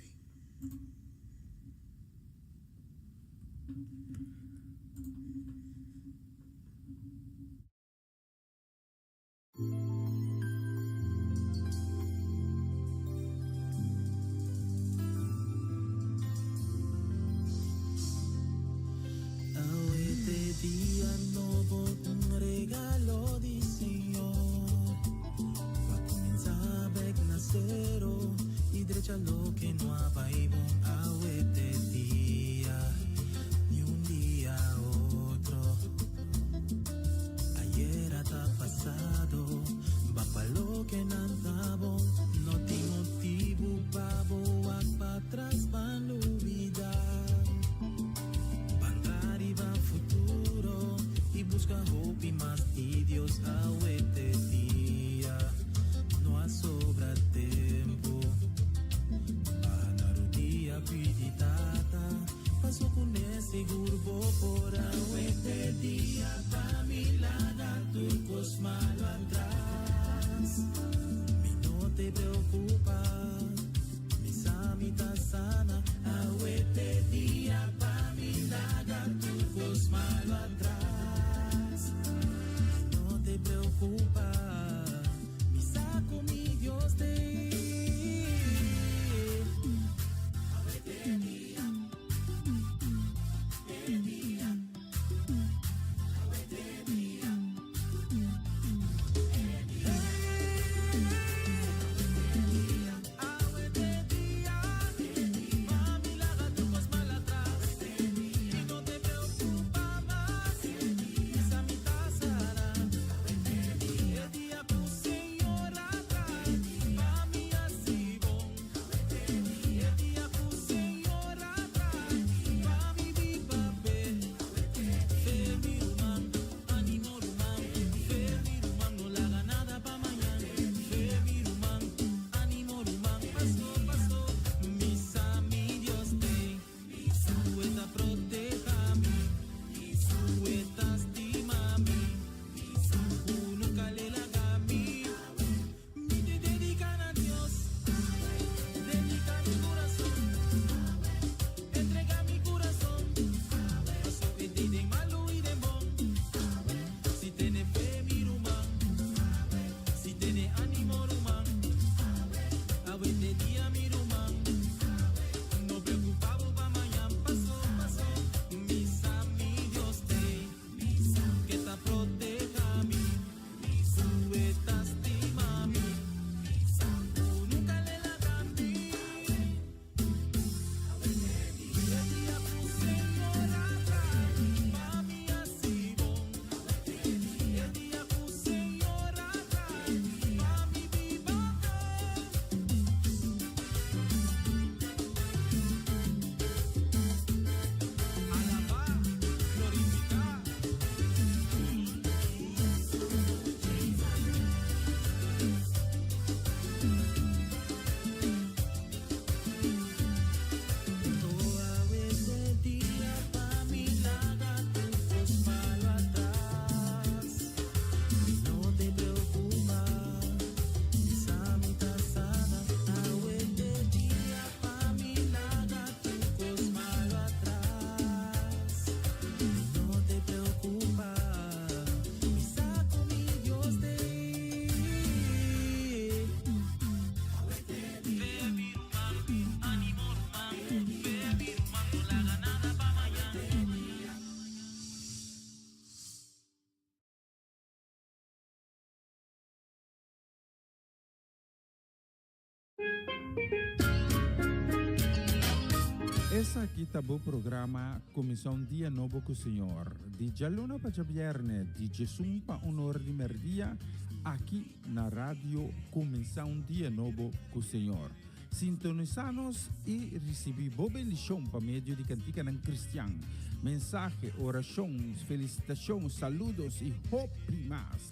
Dia nobo, un regalo di Señor. Pa cuminsa bek na cero y drecha loke no a bay bon. Awe t'e dia, ni un dia otro. Ayera ta pasado, ban pa loke nan ta bon. No tin motibo pa bo wak patras, ban lubida. Ban traha riba futuro y busca hopi mas di Dios. Awe t'e dia, no a sobra tempo. Baha na rudia pidi Tata, paso cu ne sigur bo por. Awe t'e dia pa mi laga tur cos malo atras. Mi no te preocupa, mi sa mi ta sana. Awe t'e dia pa mi laga tur cos malo atras. Mi no te preocupa, mi sa cu mi Dios t'ey. Awe t'e dia, t'e dia, awe t'e dia, t'e dia. Awe t'e dia, pa mi laga tur cos malo atras. Y no te preocupa mas, mi sa mi ta sana. E dia cu Señor a traha, pa mi haci bon. E dia cu Señor a traha, pa mi biba p'e. Fe mi ruman, animo ruman. Fe mi ruman, no laga nada pa mañan. Fe mi ruman, animo ruman. Paso, paso, mi sa mi Dios t'ey. Su e ta proteha mi, su e ta stima mi. Cu nunca l'e laga mi. Mi ta dedica na Dios, dedica mi curason, entrega mi curason. Paso e t'ey den malo y den bon. Si tene fe mi ruman, si tene animo ruman. Awe t'e dia mi ruman, no preocupa bo pa mañan. Paso, paso, mi sa mi Dios t'ey, cu ta proteha mi, su e ta stima mi, cu nunca l'e laga mi. E dia cu Señor a traha, pa mi haci bon. E dia cu Señor a traha, pa mi biba p'e. Alaba, glorifica. Oh, awe t'e dia pa mi laga tur cos malo atras. No te preocupa, mi sa mi ta sana. Awe t'e dia pa mi laga tur cos malo atras. No te preocupa, mi sa cu mi Dios t'ey. Fe mi ruman, animo ruman. Fe mi ruman, no laga nada pa mañan. Esaki ta bo programa Cuminsa un Dia Nobo cu Señor, di djaluna pa djabierne, di djesun pa un or di merdia, aki na Radio Cuminsa un Dia Nobo cu Señor. Sintonisa nos y ricibi bo bendicion pa medio di canticanan cristian, mensahe, oracion, felicitacion, saludos y hopi mas.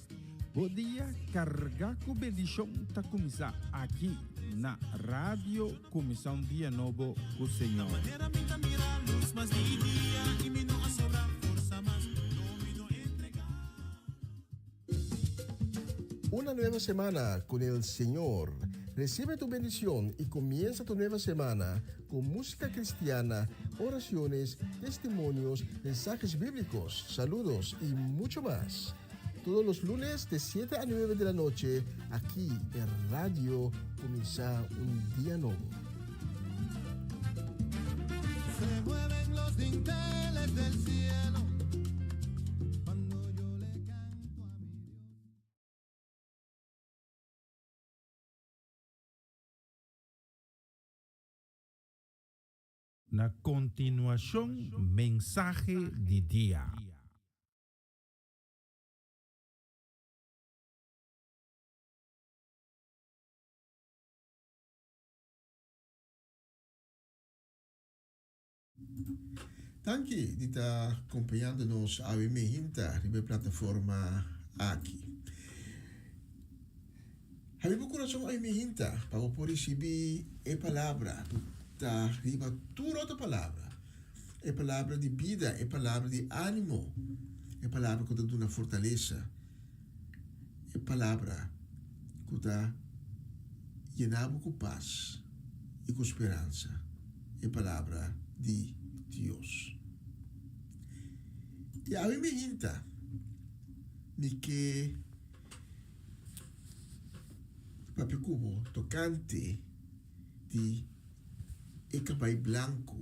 Bo dia carga cu bendicion ta cuminsa aki na Radio Cuminsa un Dia Nobo cu Señor. Manera mi ta mira luz mas di dia y mi no a sobra forza mas, no mi no entrega. Una nueva semana con el Señor. Recibe tu bendición y comienza tu nueva semana con música cristiana, oraciones, testimonios, mensajes bíblicos, saludos y mucho más. Todos los lunes de 7 a 9 de la noche, aquí en Radio Cuminsa un Dia Nobo. Se mueven los dinteles del cielo. Na kontinuashon mensahe di dia. Danki di ta kompañando nos awe mehinta riba e plataforma aki. Habri bo kurason awe mehinta pa bo por risibí e palabra ku ta riba tur otro palabra, e palabra di bida, e palabra di ánimo, e palabra ku ta duna fortalesa, e palabra ku ta yena bo ku pas i ku speransa. E palabra di Dios. I awe mi hinta, mi ke papia ku bo tokante di e kabai blanku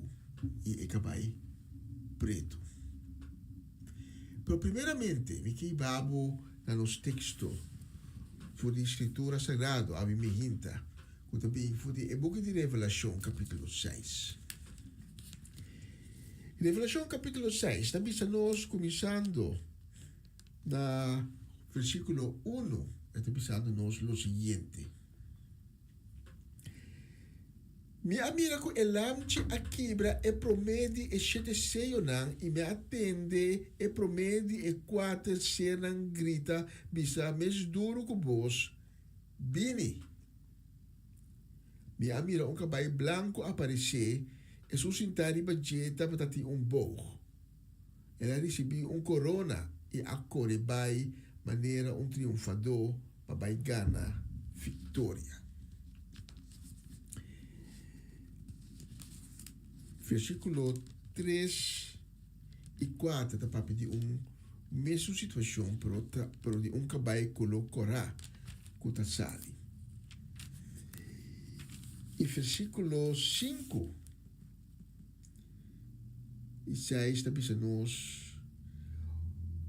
i e kabai pretu. Pero primeramente mi ke hiba bo na nos teksto for di Skritura Sagrado, awe mi hinta. Ku ta bin for di e buki di Revelashon kapítulo seis. Revelashon kapítulo seis ta bisa nos kuminsando na versíkulo unu, e ta bisando nos lo siguiente, Mi a mira ku e Lamchi a kibra e promé di e shete seyonan i mi a tende e promé di e kuater sernan grita bisa mes duru ku bos, Bini! Mi a mira un kabai blanku aparesé, esun sintá riba dje tabata tin un boog. El a risibí un korona i a kore bai manera un triunfadó pa bai gana viktoria. Versíkulo tres i kuater ta papia di un mesun situashon pero ta pero di un kabai koló kòrá ku ta sali. I versíkulo sinku i seis ta bisa nos,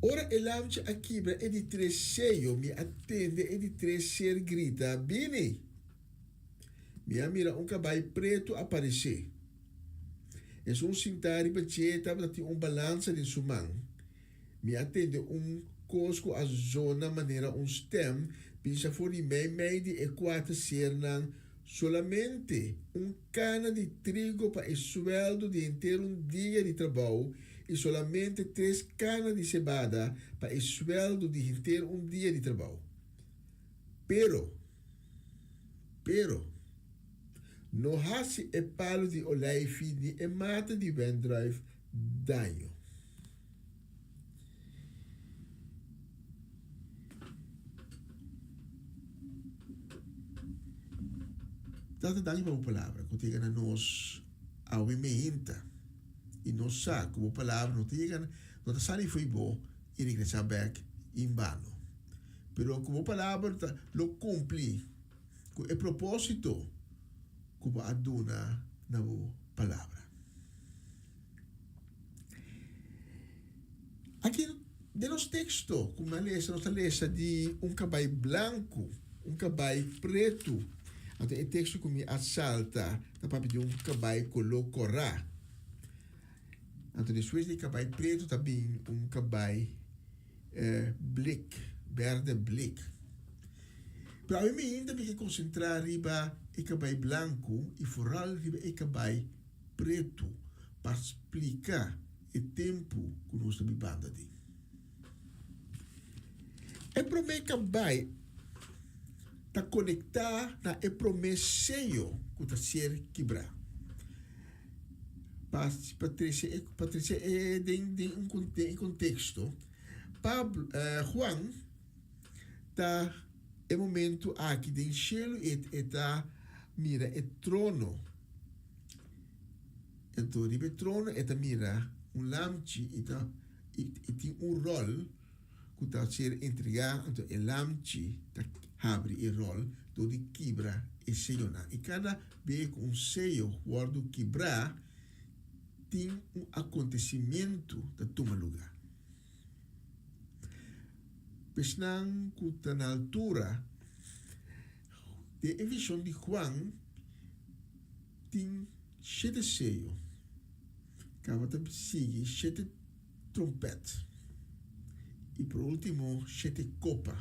Ora e lamchi a kibra e di tres seyo, mi a tende e di tres ser grita, Bini! Mi a mira un kabai pretu aparesé. Esun sintá riba dje tabata tin un balansa den su man. Mi a tende un kos ku a zona manera un stèm bisa for di meimei di e kuater sernan, Solamente un kana di trigo pa e suèldu di henter un dia di trabou i solamente tres kana di sebada pa e suèldu di henter un dia di trabou. Pero, pero, no hasi e palu di oleifi ni e mata di wendruif daño. Tata, danki pa bo palabra ku ta yega na nos awe meinta. I nos sa ku bo palabra no ta yega, no ta sali fo'i bo i regresá bèk en bano. Pero ku bo palabra ta lo kumpli ku e propósito ku bo a duna na bo palabra. Aki den nos teksto ku mi a lesa, nos ta lesa di un kabai blanku, un kabai pretu. Anto e teksto ku mi a salta ta papia di un kabai koló kòrá. Anto despues di e kabai pretu ta bin un kabai blik, berde blik. Pero awe mi ainda mi ke konsentrá riba e kabai blanku i foral riba e kabai pretu pa splika e tempu ku nos ta bibando aden. E promé kabai ta konektá na e promé seyo ku ta ser kibrá. Pa pa trese e pa trese e den den un den e konteksto, Pablo Juan ta e momentu aki den shelu i e ta mira e trono. Anto riba e trono e ta mira un lamchi i ta i tin un ròl ku ta ser entregá, anto e lamchi ta habri e ròl dor di kibra e seyonan. I kada be ku un seyo wòrdu kibrá, tin un akontesimentu ta tuma lugá. Esnan ku ta na altura den e vishon di Juan tin shete seyo. Kaba ta sigui shete trompèt i por último shete kopa.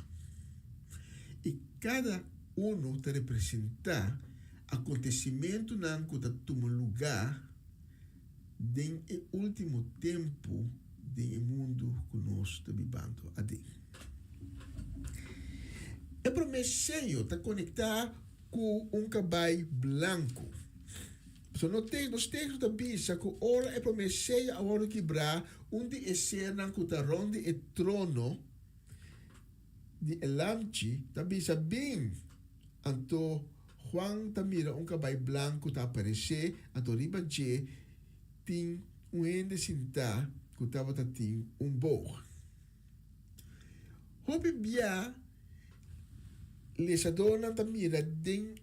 I kada unu ta representá akontesimentunan ku ta tuma lugá den e último tempu den e mundu ku nos ta bibando aden. E promé seyo ta konektá ku un kabai blanku. Pasobra no te, nos teksto ta bisa ku ora e promé seyo a wòrdu kibrá, un di e sernan ku ta rònt di e trono di e Lamchi ta bisa, Bin! Anto Juan ta mira un kabai blanku ta aparesé, anto riba dje tin un hende sintá ku tabata tin un boog. Hopi bia lesadónan ta mira den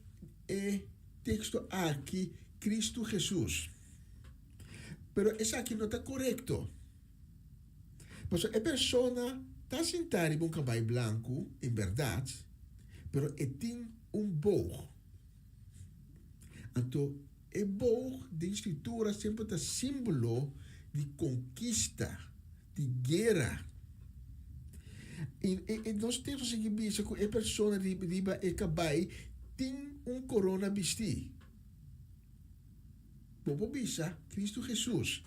e teksto aki Kristu Hesus. Pero esaki no ta korekto. Pasobra e persona ta sintá riba un kabai blanku, en bèrdat, pero e tin un boog. Anto e boog den Skritura semper ta símbolo di konkista, di guera. I e nos teksto sigui bisa ku e persona riba e kabai tin un korona bistí. Bo por bisa Kristu Hesus.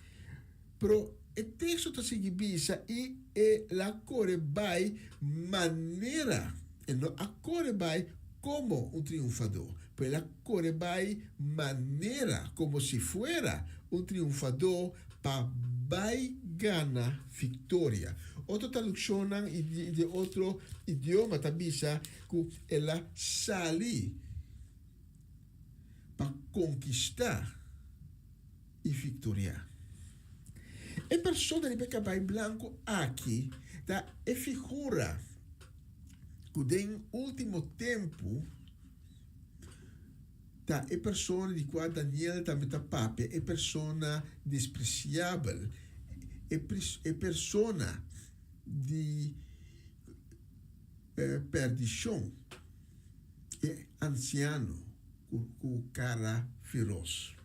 Pero e teksto ta sigui bisa i el a kore bai manera, e no a kore bai komo un triunfadó, pero el a kore bai manera, komo si fuera un triunfadó pa bai gana viktoria. Otro tradukshonnan i di otro idioma ta bisa ku el a sali pa konkistá i viktoriá. E persona riba e kabai blanku aki ta e figura ku den último tempu ta e persona di kua Daniel tambe ta papia, e persona despresiabel, e persona di perdishon. E ansiano ku kara feros.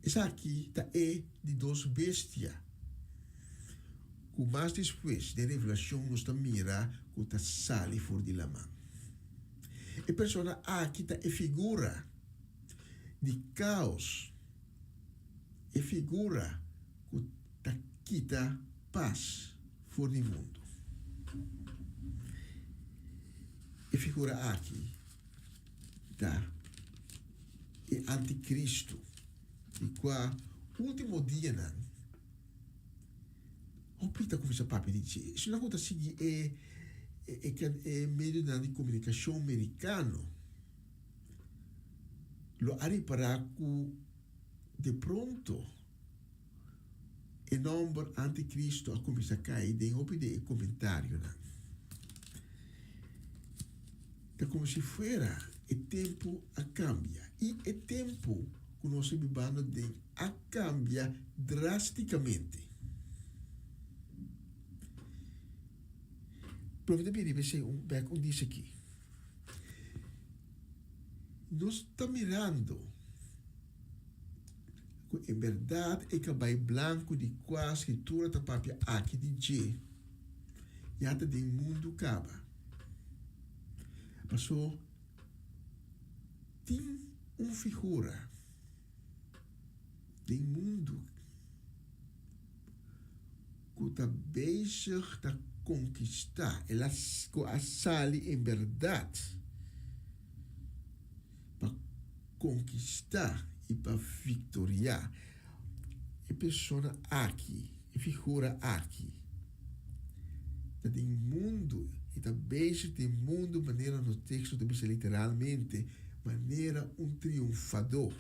Esaki ta e di dos bestia ku mas despues den Revelashon nos ta mira ku ta sali for di laman. E persona aki ta e figura di kaos, e figura ku ta kita pas for di mundu. E figura aki ta e antikristu, di kua último dianan hopi ta kuminsá papia di dje. Esunnan ku ta sigui e e medionan di komunikashon merikano lo a ripará ku de pronto E nomber Anticristo a cuminsa cay den hopi di e comentarionan. Ta como si fuera e tempo a cambia y e tempo cu nos ta bibando den a cambia drasticamente. Pero mi ta bini p'esey un bek un dice aki. Nos ta mirando. Ku en bèrdat e kabai blanku di kua Skritura ta papia aki di dje, ya ta den mundu kaba. Pasó tin un figura den mundu ku ta bezig ta konkistá, el a ku a sali en bèrdat pa konkistá i pa viktoriá. E persona aki, e figura aki, ta den mundu i ta bezig den mundu manera nos teksto ta bisa literalmente, manera un triunfadó.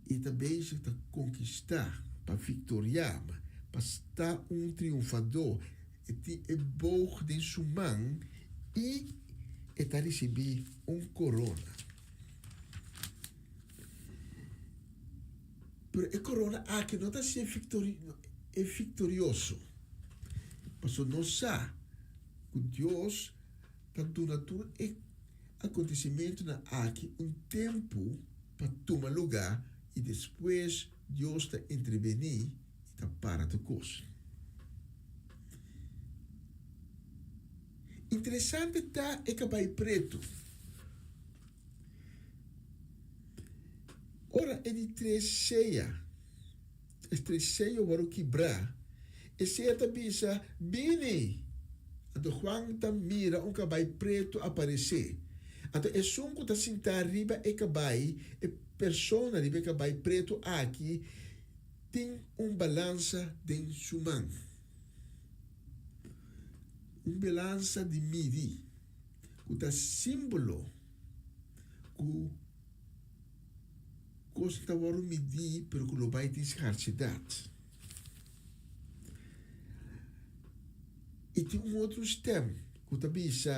I ta bezig ta konkistá, pa viktoriá, pa sta un triunfadó. E tin e boog den su man i e ta risibí un korona. Pero e korona aki no ta hasié e viktorioso, pasobra nos sa ku Dios ta duna tur e. akontesimentunan aki un tempu pa tuma lugá i despues Dios ta intervení i ta para tur kos. Interesante ta e kabai pretu. Ora e di tres sea, e tres seyo wòrdu kibrá, e sea ta bisa, Bini! Anto Juan ta mira un kabai pretu aparesé. Anto esun ku ta sintá riba e kabai, e persona riba e kabai pretu aki, tin un balansa den su man. Un balansa di midi, ku ta símbolo ku kos ta wòrdu midí pero ku lo bai tin skarsidat. I tin un otro stèm ku ta bisa,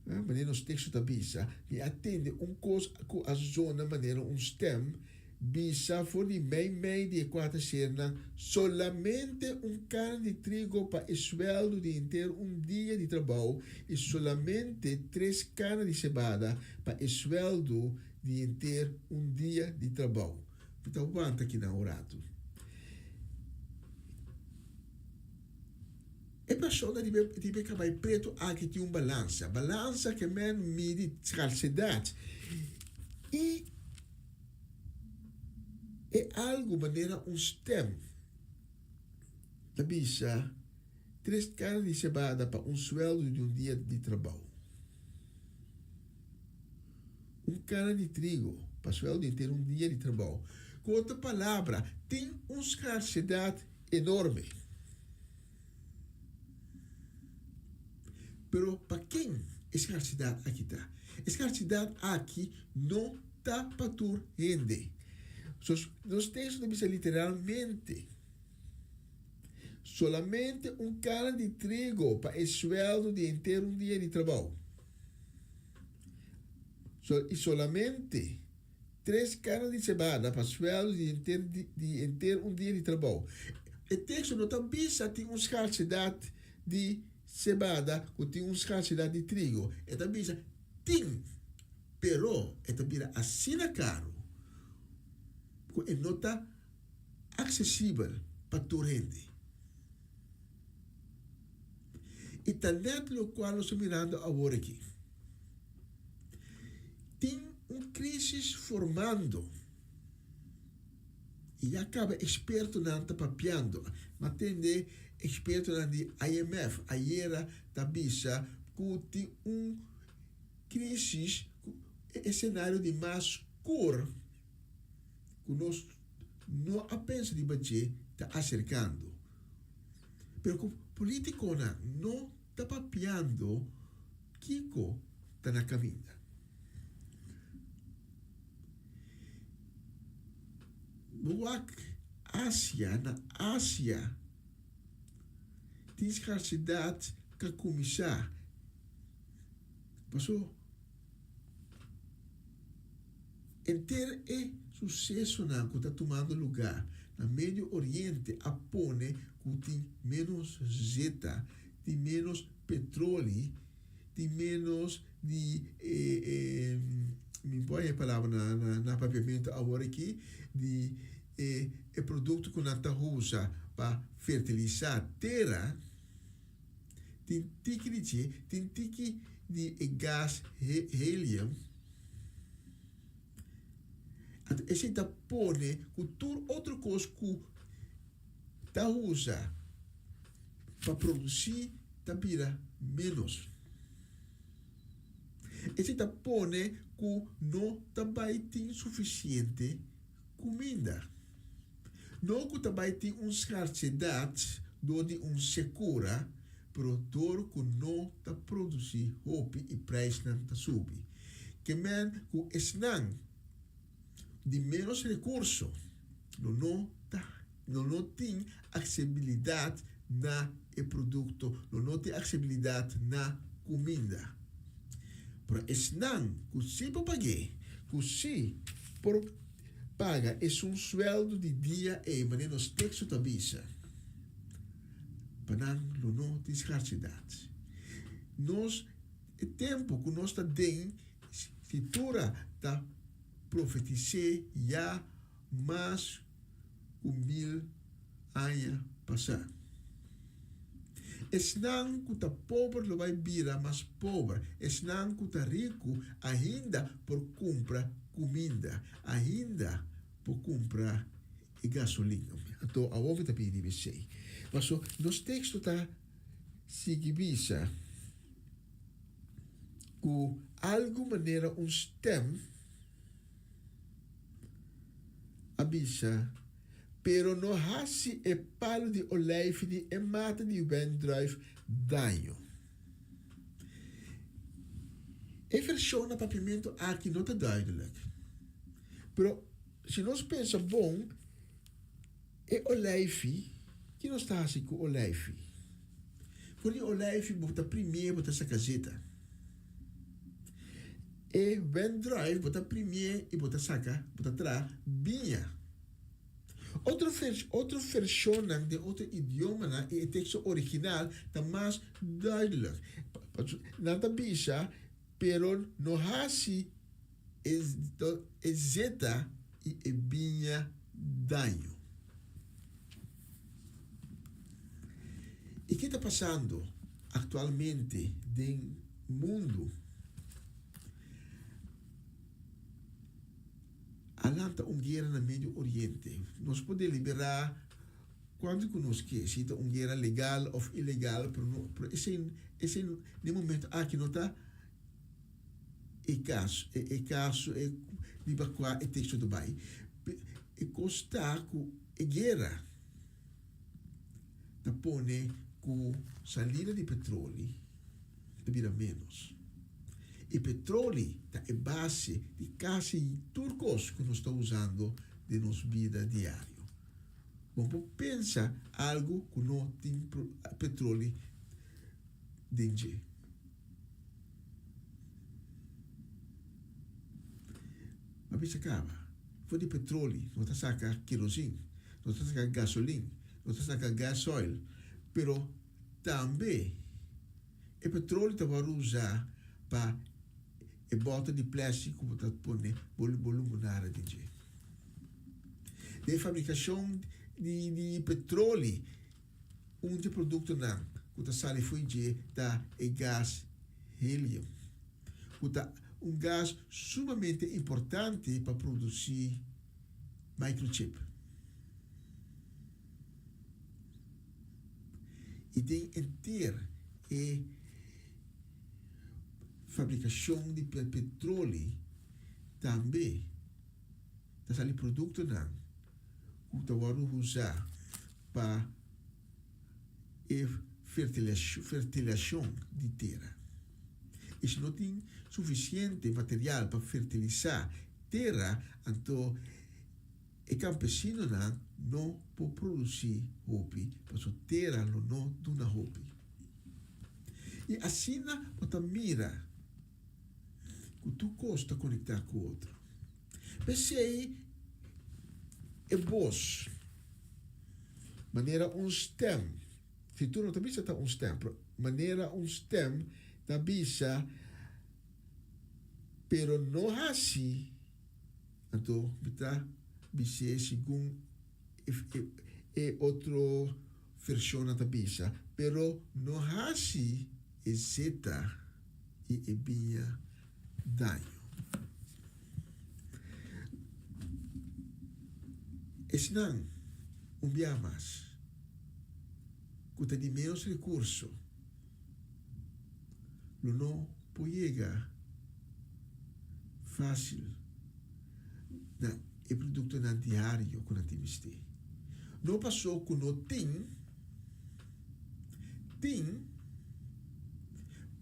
manera nos teksto ta bisa, Mi a tende un kos ku a zona manera un stèm bisa for di meimei di e kuater sernan, Solamente un kana di trigo pa e suèldu di henter un dia di trabou i solamente tres kana di sebada pa e suèldu di henter un dia di trabou. Mi ta wanta kinan un ratu. E persona riba e kabai pretu aki tin un balansa. Balansa ke men midi skarsedat i e algu manera un stem ta bisa tres kana di sebada pa un sueldo di un dia di trabou. Un kana di trigo pa sueldo di henter un dia di trabou. Ku otro palabra, tin un skarsedat enorme. Pero pa ken e skarsidat aki ta? E skarsidat aki no ta pa tur hende. Nos teksto ta bisa literalmente, Solamente un kana di trigo pa e suèldo di henter un dia di trabou. I solamente Tres kana di sebada pa suèldu di henter di henter un dia di trabou. E teksto no ta bisa tin un skarsedat di sebada ku tin un skarsedat di trigo. E ta bisa tin, pero e ta bira asina karu ku e no ta aksesibel pa tur hende. I ta nèt lokual nos ta mirando awor aki. Tin un crisis formando y ya caba expertonan ta papiando. M'a tende expertonan di IMF ayera ta bisa cu tin un crisis cu e escenario di mas scur cu nos no a pensa riba dje ta acercando. Pero cu politiconan no ta papiando Kiko ta na kaminda? Bo wak Asia, na Asia tin skarsidat ka kuminsá. Paso enter e susesonan ku ta tumando lugá na Medio Oriente a pone ku tin ménos zeta, tin ménos Petroli tin menos di e mi por haña e palabra na na papiamento awor aki, di e e produkto ku nan ta usa pa fertilisá tera, tin tiki di dje, tin tiki di e gas helium. Anto esei ta pone ku tur otro kos ku ta usa pa produsí ta bira ménos. Esei ta pone ku no ta bai tin sufisiente kuminda. No ku ta bai tin un skarsedat dor di un sekura, pero dor ku no ta produsí hopi i preisnan ta subi. Ke men ku esnan di ménos rekurso lo no ta lo no tin aksesibilidat na e produkto, lo no tin aksesibilidat na kuminda. Pero esnan ku sí por pag'é, ku sí por paga esun suèldu di dia ei manera nos teksto ta bisa, pa nan lo no tin skarsidat. Nos. E tempu ku nos ta den Skritura ta profetis'é ya mas ku mil aña pasá. Esnan ku ta pober lo bai bira mas pober, esnan ku ta riku ainda por kumpra kuminda, ainda por kumpra e gasolin. Anto awor mi ta pidi esei. Paso nos teksto ta sigui bisa ku algu manera un stèm a bisa, Pero no hasi e palu di olijfi ni e mata di wendruif daño. E vershon na papiamentu aki no ta duidelijk. Pero si nos pensa bon, e olijfi, ki nos ta hasi ku olijfi? For di olijfi bo ta primié bo ta saka zeta. E wendruif bo ta primié i bo ta saka, bo ta traha biña. Otro otro vershonnan den otro idiomanan i e teksto original ta mas duidelijk. Nan ta bisa, Pero no hasi e e zeta i e biña daño. I ke ta pasando aktualmente den mundu? A lanta un guera na Medio Oriente. Nos por deliberá kuantu ku nos ke, si ta un guera legal òf ilegal, pero no, pero esei, esei den momento aki no ta e kaso, e kaso e riba kua e teksto ta bai. E kos ta ku e guera ta pone ku salida di petroli ta bira ménos. E petroli ta e base di kasi tur kos ku nos ta usando den nos bida diario. Bo por pensa algu ku no tin petroli den dje. Ma bisa kaba, for di petroli no ta saka kerosin, no ta saka gasolin, no ta saka gasoil, pero tambe e petroli ta wòrdu usá pa e bòter di plèstik ku bo ta pone bo lumunada den dje. Den fabrikashon di petroli Un di e produktonan ku ta sali fo'i dje ta e gas helium, ku ta un gas sumamente importante pa produsí microchip. I den enter e fabrikashon di petroli tambe ta sali produktonan ku ta wòrdu usá pa e fertilashon di tera. I si no tin sufisiente material pa fertilisá tera, anto e kampesinonan no por produsí hopi, pasobra tera lo no duna hopi. I asina bo ta mira ku tur kos ta konektá ku otro. P'esei e bos, manera un stèm, Skritura no ta bisa ta un stèm, pero manera un stèm ta bisa, pero no hasi, anto mi ta bis'é segun e otro vershonnan ta bisa, pero no hasi e zeta i e biña daño. Esnan, un bia mas, ku ta di ménos rekurso lo no por yega fásil na e produktonan diario ku nan tin mester. No pasó ku no tin, tin,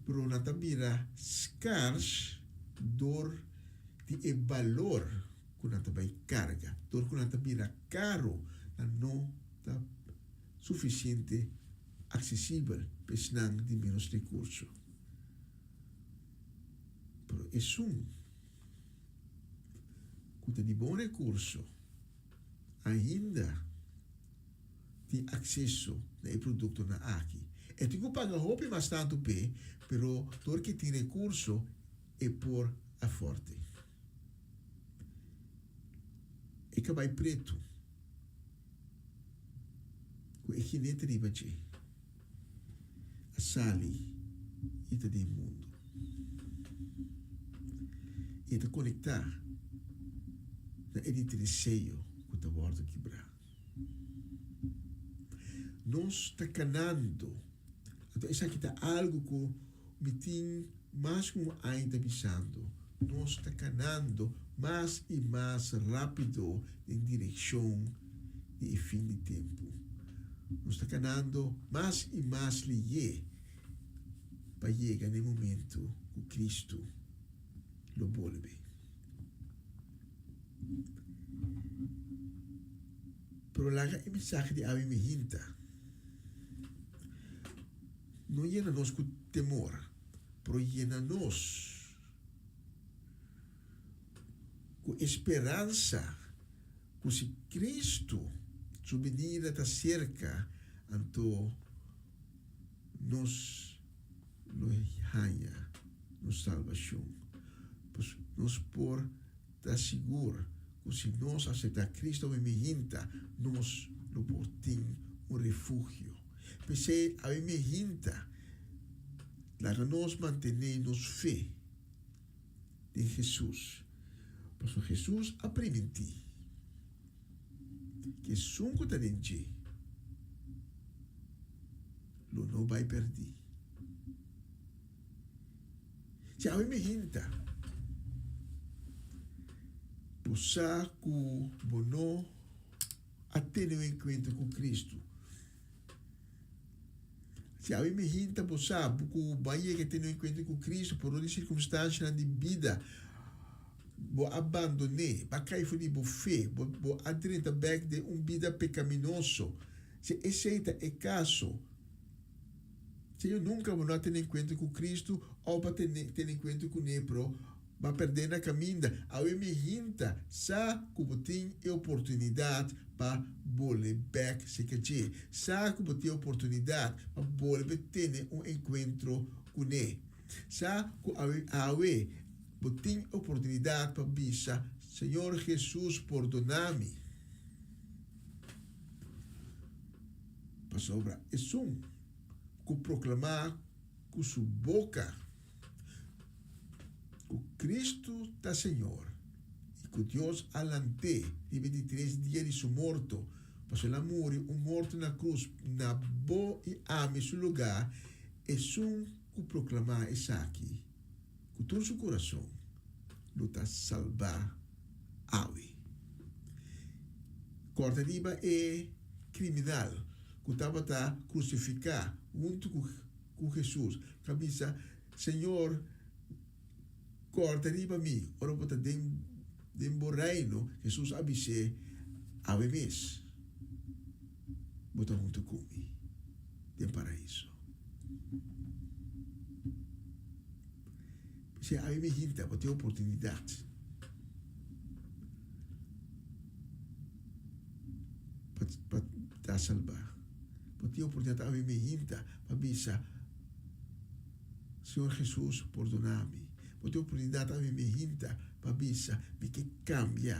pero nan ta bira skars dor di e balor ku nan ta bai karga. Dor ku nan ta bira karo, nan no ta sufisiente aksesibel pa esnan di ménos rekurso. Pero esun ku ta di bon rekurso ainda tin akseso na e produktonan aki. E tin ku paga hopi mas tantu p'e, pero dor ku e tin rekurso e por afòrte. E kabai pretu ku e jinete riba dje a sali i ta den mundu. I e ta konektá na e di tres seyo ku ta wòrdu kibrá. Nos ta kanando. Anto esaki ta algu ku mi tin mas ku un aña ta bisando. Nos ta kanando mas i mas rápido den direkshon di e fin di tempu. Nos ta kanando mas i mas lihé pa yega na e momentu ku Kristu lo bolbe. Pero laga e mensahe di awe mi hinta. No yena nos ku temor, pero yena nos ku e speransa ku si Kristu su binida ta serka, anto nos lo haña nos salbashon. Pues nos por ta sigur ku si nos aseptá Kristu awe mihinta, nos lo por tin un refugio. P'esei awe mihinta, laga nos mantené nos fe den Hesus, pasobra Hesus a primintí ku esun ku ta den dje lo no bai pèrdí. Si awe mi hinta, bo sa ku bo no a tene un enkuentro ku Kristu. Si awe mi hinta, bo sa ku bo a yega tene un enkuentro ku Kristu por dor di sirkunstanshanan di bida, bo a bandon'é, bo a kai for di bo fe, bo a drenta bèk den un bida pekaminoso. Si esei ta e kaso, Señor nunca bo no a tene encuentro cu Cristo of bo a tene tene encuentro cune pero bo a perde na caminda. Awe mi hinta sa cu bo tin e oportunidad pa bolbe bek cerca dje. Sa cu bo tin e oportunidad pa bolbe tene un encuentro cune. Sa cu awe awe bo tin e oportunidad pa bisa, Señor Jesus pordona mi. Pasobra esun ku proklamá ku su boka ku Kristu ta Señor i ku Dios a lant'é riba e di tres dia di su morto, pasobra el a muri un morto na krus na bo i ami su lugá, esun ku proklamá esaki ku tur su kurason lo ta salbá awe. Kòrda riba e kriminal ku tabata krusifiká huntu ku Hesus, ku a bisa, Señor, kòrda riba mi ora bo ta den bo Reino. Hesus a bis'é, Awe mes bo ta huntu ku mi den Paraiso. P'esei awe mi hinta bo tin oportunidat pa pa ta salbá. Bo tin oportunidat awe mi hinta pa bisa, Señor Jesus, pordona mi. Bo tin oportunidat awe mi hinta pa bisa, Mi ke kambia.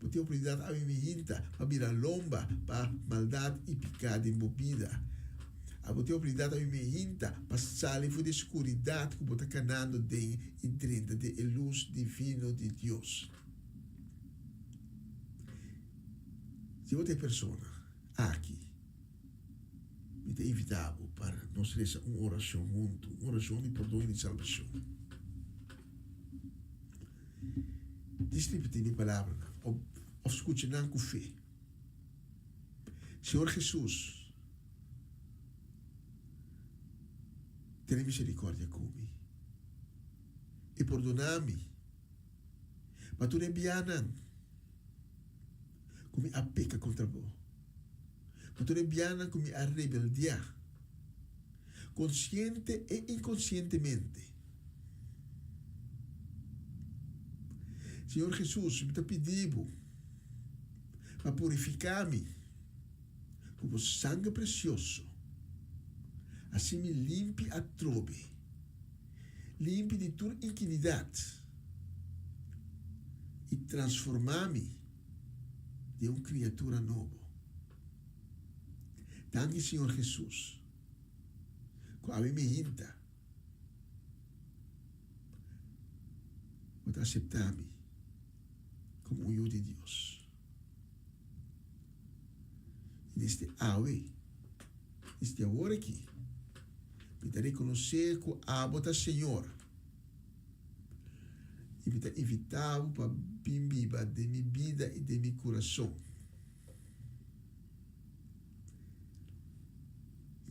Bo tin oportunidat awe mi hinta pa bira lomba pa maldat i piká den bo bida. A Bo tin oportunidat awe mi hinta pa sali for di e skuridat ku bo ta kanando den i drenta den e lus divino di Dios. Si bo ta e persona aki, mi ta invitá bo pa nos resa un orashon huntu, un orashon di pordon i di salbashon. Dis ripití mi palabranan òf skucha nan ku fe. Señor Hesus, tene miserikòrdia ku mi i pordoná mi pa tur e bianan ku mi a peka kontra bo, pa tur e bianan ku mi a rebeldiá, konsiente e inkonsientemente. Señor Hesus, mi ta pidi bo pa purifiká mi ku bo sanger presioso. Hasi mi limpi atrobe, limpi di tur inkinidat, i transformá mi den un kriatura nobo. Danki Señor Hesus, ku awe mi hinta. Bo ta aseptá mi komo un yu di Dios. I desde awe, desde awor aki, mi ta rekonosé ku abo ta Señor. I mi ta invitá bo pa bin biba den mi bida i den mi kurason.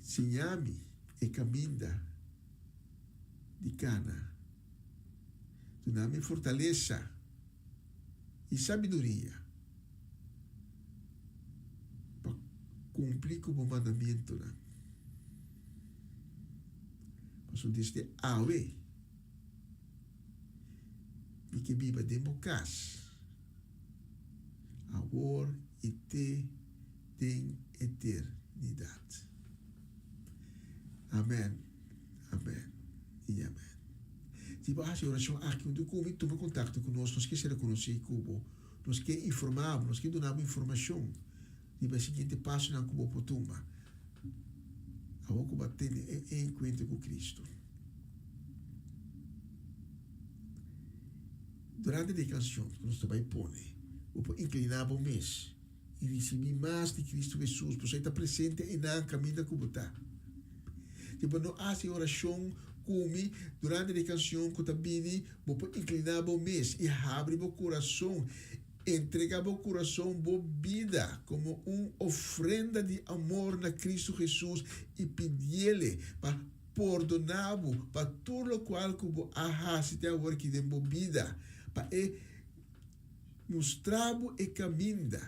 Siña mi e kaminda di kana. Duna mi fortalesa i sabiduria pa kumpli ku bo mandamentunan. Pasobra desde awe mi ke biba den bo kas, awor i te den eternidat. Amen, amen i amen. Si bo a hasi e orashon aki huntu ku mi, tuma kontakto ku nos. Nos ke sera konosí ku bo. Nos ke informá bo, nos ke duna bo informashon riba e siguiente pasonan ku bo por tuma awor ku bo a tene e enkuentro ku Kristu. Durante di e kanshon ku nos ta bai pone, bo por inkliná bo mes i risibí mas di Kristu Hesus, pasobra e ta presente einan kaminda ku bo ta. Si bo no hasi e orashon ku mi durante di e kanshon ku ta bini, bo por inkliná bo mes i habri bo kurason, entregá bo kurason, bo bida, komo un ofrenda di amor na Kristu Hesus i pidiele pa pordoná bo pa tur lokual ku bo a hasi te awor aki den bo bida, pa e mustra bo e kaminda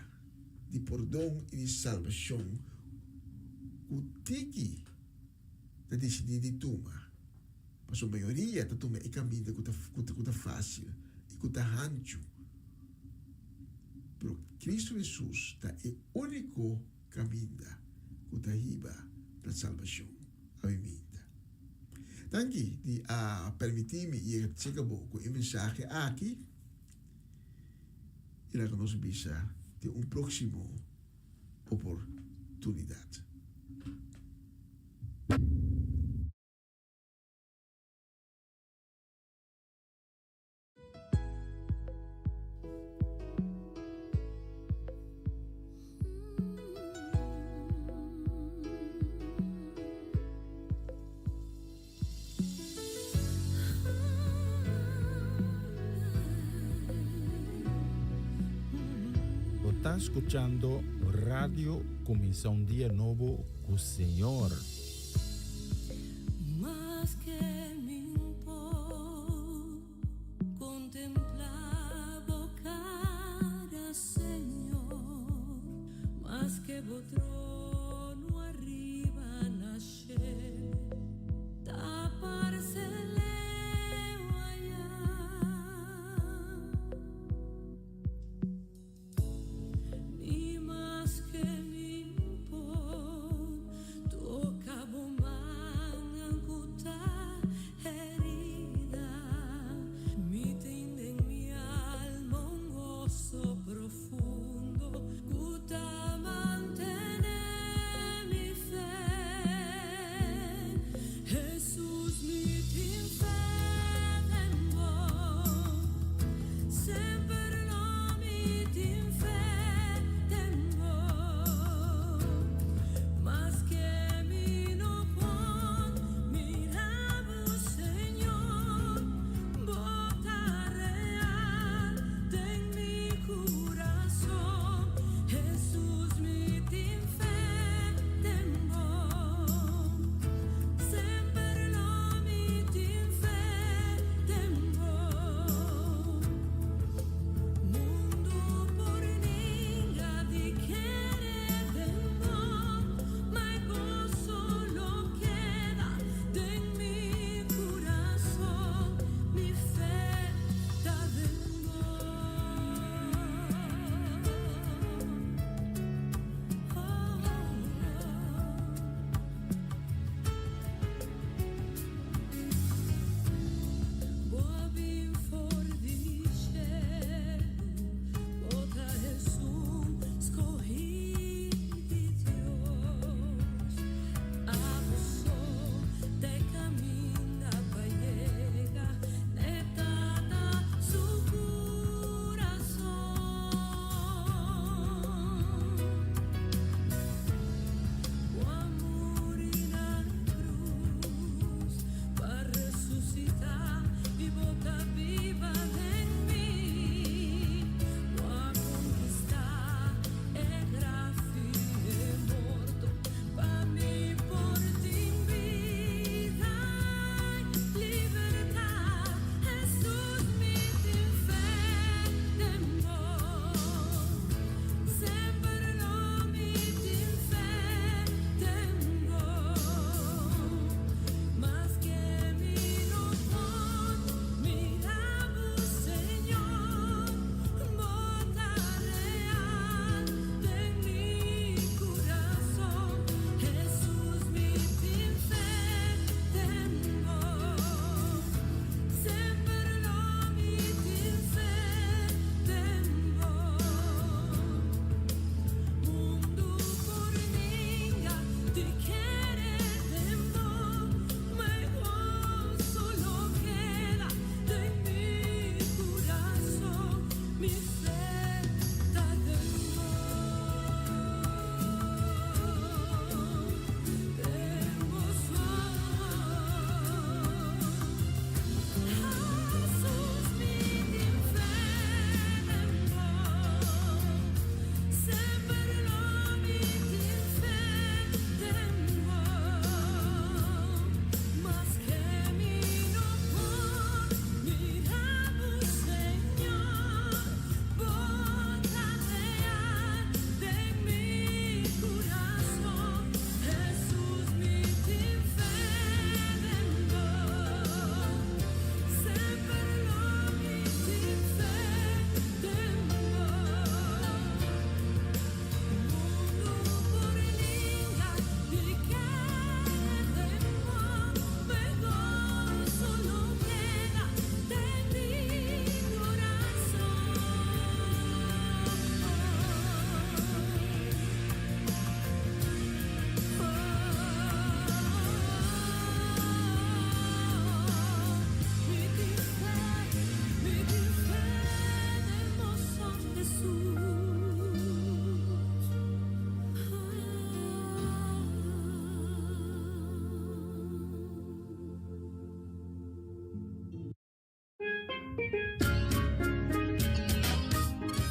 di pordon i di salbashon ku tiki ta disidí di tuma. Pasobra mayoria ta tuma e kaminda ku ta ku ta fásil i ku ta hanchu. Pero Kristu Hesus ta e úniko kaminda ku ta hiba na salbashon. Awe minta. Danki di a permití mi yega cheka bo ku e mensahe aki i laga nos bisa den un próksimo oportunidat. Bo ta scuchando Radio Cuminsa un Dia Nobo cu Señor.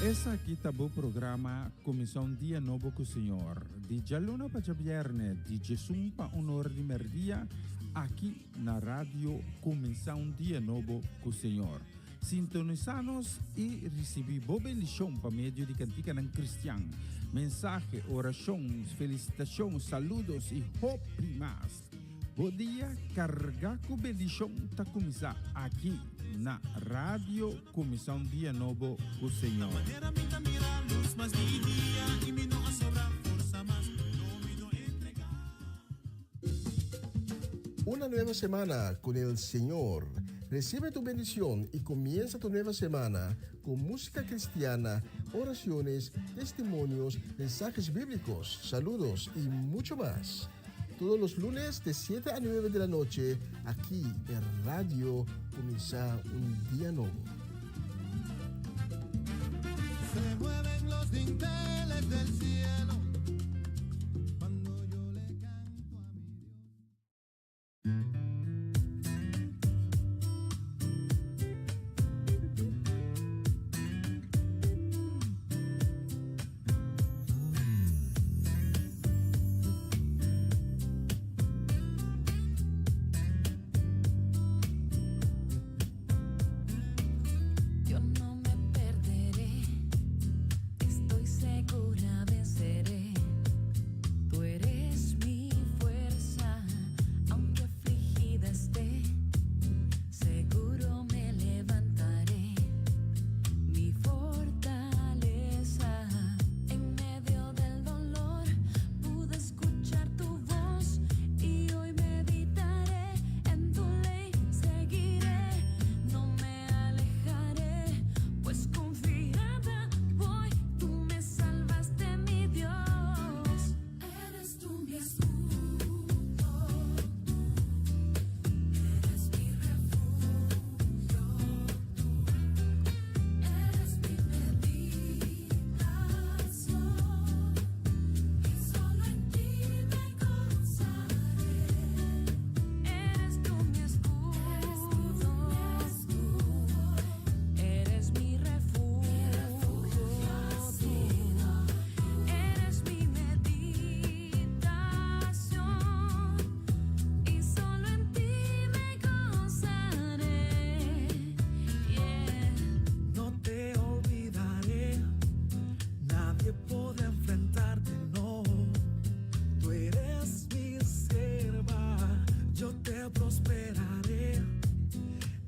Esaki ta bo programa Kuminsá un Dia Nobo ku Señor, di djaluna pa djabièrnè di djesun pa un or di mèrdia, aki na Radio Kuminsá un Dia Nobo ku Señor. Sintonisá nos i risibí bo bendishon pa medio di kantikanan kristian, mensahe, orashon, felisitashon, saludos i hopi mas. Bo dia kargá ku bendishon ta kuminsá aki na Radio Kuminsá un Dia Nobo ku Señor. Una nueva semana con el Señor. Recibe tu bendición y comienza tu nueva semana con música cristiana, oraciones, testimonios, mensajes bíblicos, saludos y mucho más. Todos los lunes de 7 a 9 de la noche, aquí en Radio Comienza un Día Nuevo. Se mueven los dinteles del cielo cuando yo le canto a mi Dios. Yo no me perderé, estoy segura venceré. Tú eres mi fuerza, aunque afligida esté, seguro me levantaré. Mi fortaleza en medio del dolor, pude escuchar tu voz y hoy meditaré en tu ley, seguiré, no me alejaré, pues confiada voy, tú me salvaste, mi Dios. Eres tú mi escudo, tú eres mi refugio, tú eres mi meditación y solo en ti me gozaré. Eres tú mi escudo, eres mi refugio, tú eres mi meditación y solo en ti me gozaré. Yeah. No te olvidaré, nadie podrá enfrentarte, no. Tú eres mi sierva, yo te prosperaré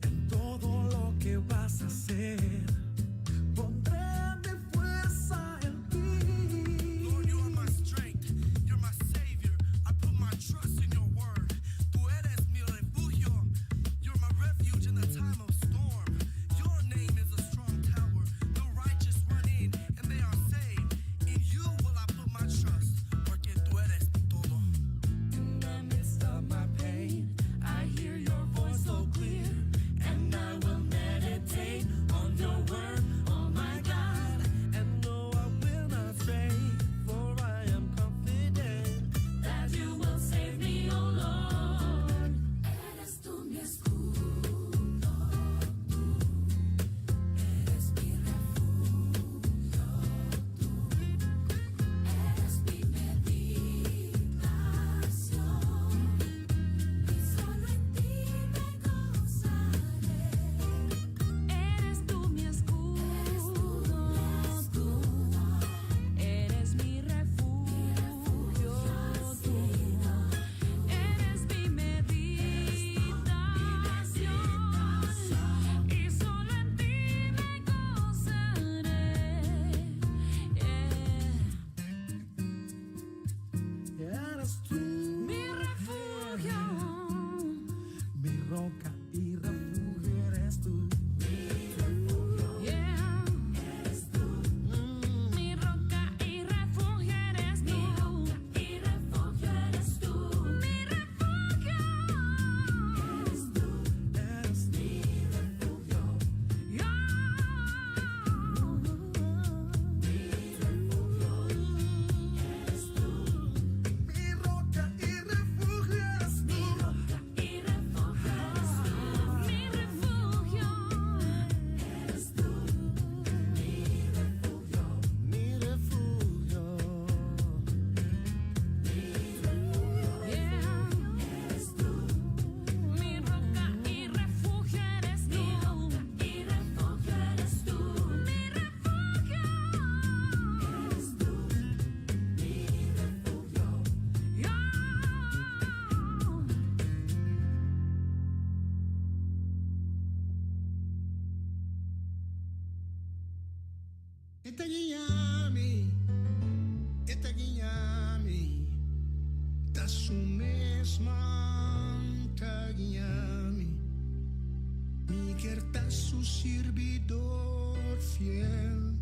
en todo lo que vas a hacer. Pondré mi fuerza en ti. Lord, you are my strength. You're my savior. I put my trust in your word. Tú eres mi refugio. You're my refuge in the time of storm. Your name is a strong tower. The righteous run in and they are saved. E ta guia mi, e ta guia mi, ta su mes man ta guia mi. Mi kier ta su sirbidor fiel,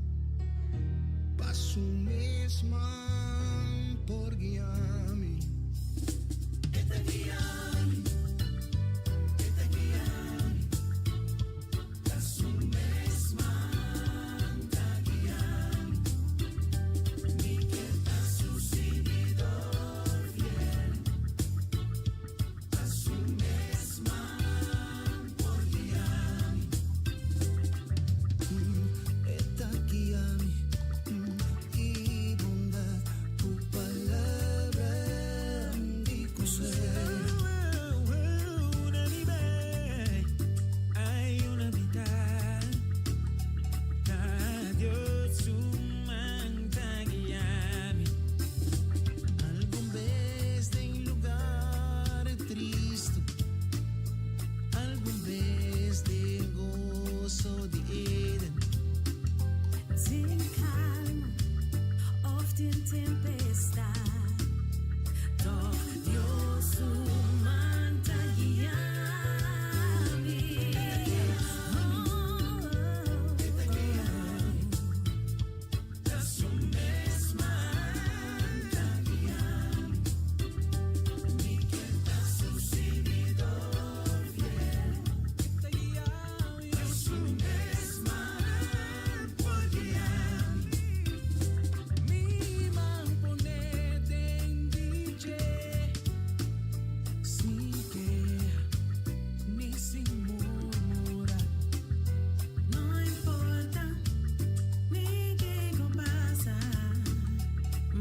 pa su mes man por guia mi. E ta guia mi, e ta guia mi. Ta su mes man ta guia mi. Mi kier ta su sirbidor fiel. Pa su mes man por guia mi. E ta guia mi i bondat ku palabra di konsuelo. Una nivel, hay una vital. Ta Dios su man ta guia mi. Algun bes den lugá tristu, algun bes den goso di Eden. Den kalma òf den tempestat, toch Dios su man ta guia mi. Oh, Ta su mes man ta guia mi. Mi kier ta su sirbidor fiel. Ta su mes man por guia mi. Mi man pone den dje. Sin keha, ni sin murmurá. No importa ni kiko pasa,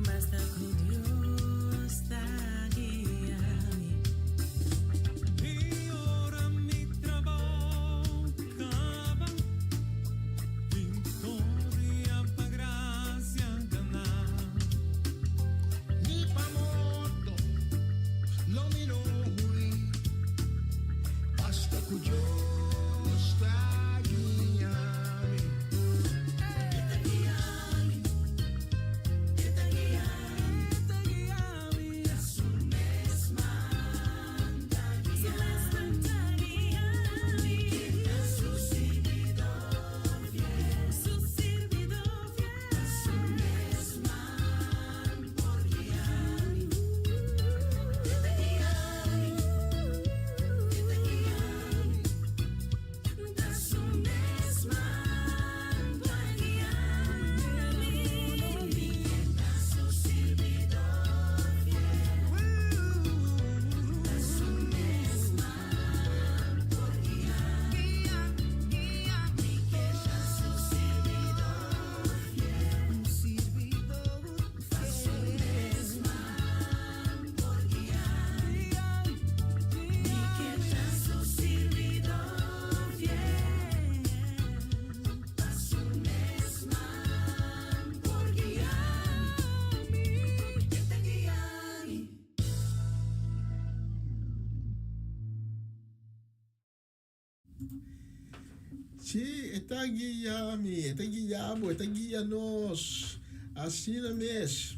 basta ku Dios ta guia mi. I ora mi trabou kaba, viktoria pa grasia ganá. Ni pa morto, lo mi no hui. Basta ku Dios ta guia mi. E ta guia mi, e ta guia mi, E ta guia mi. Su mes man ta guia mi, su sirbidor fiel, su sirbidor fiel, su mes man por guia mi. E ta guia mi, e ta guia mi, ta su mes man por guia mi. Ta su sirbidor fiel, ta su mes man por guia mi. Mi kier ta su sirbidor fiel, Sirbidor ta su mes man por guia mi. Mi kier ta su sirbidor fiel, ta su mes man por guia mi. E ta guia mi. Sí, e ta guia mi, e ta guia bo, e ta guia nos. Asina mes.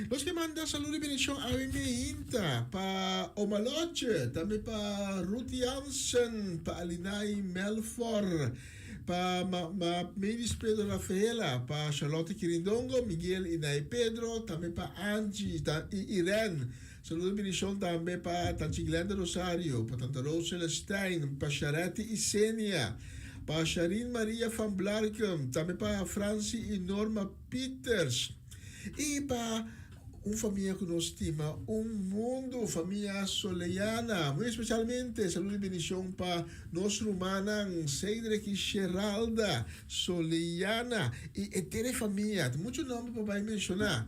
Nos ke manda saludo i bendishon awe meinta pa Oma Lotje, tambe pa Ruth Jansen, pa Alinai Melfor, pa ma, ma Mavis Pedro Rafaela, pa Charlotte Kirindongo, Miguel i Nay Pedro, tambe pa Angie ta, i Irene. Saludo i bendishon tambe pa Tanchi Glenda Rosario, pa Tanta Rose Celestijn, pa Sharetti i Senia, pa Sharin Maria van Blarkum, tambe pa Franci i Norma Pieters, i pa un famia ku nos stima un mundu, famia Soleana. Muy especialmente saludo i bendishon pa nos rumannan Cedric i Sheralda Soleana i henter e famia. Ta muchu nomber pa bai menshoná.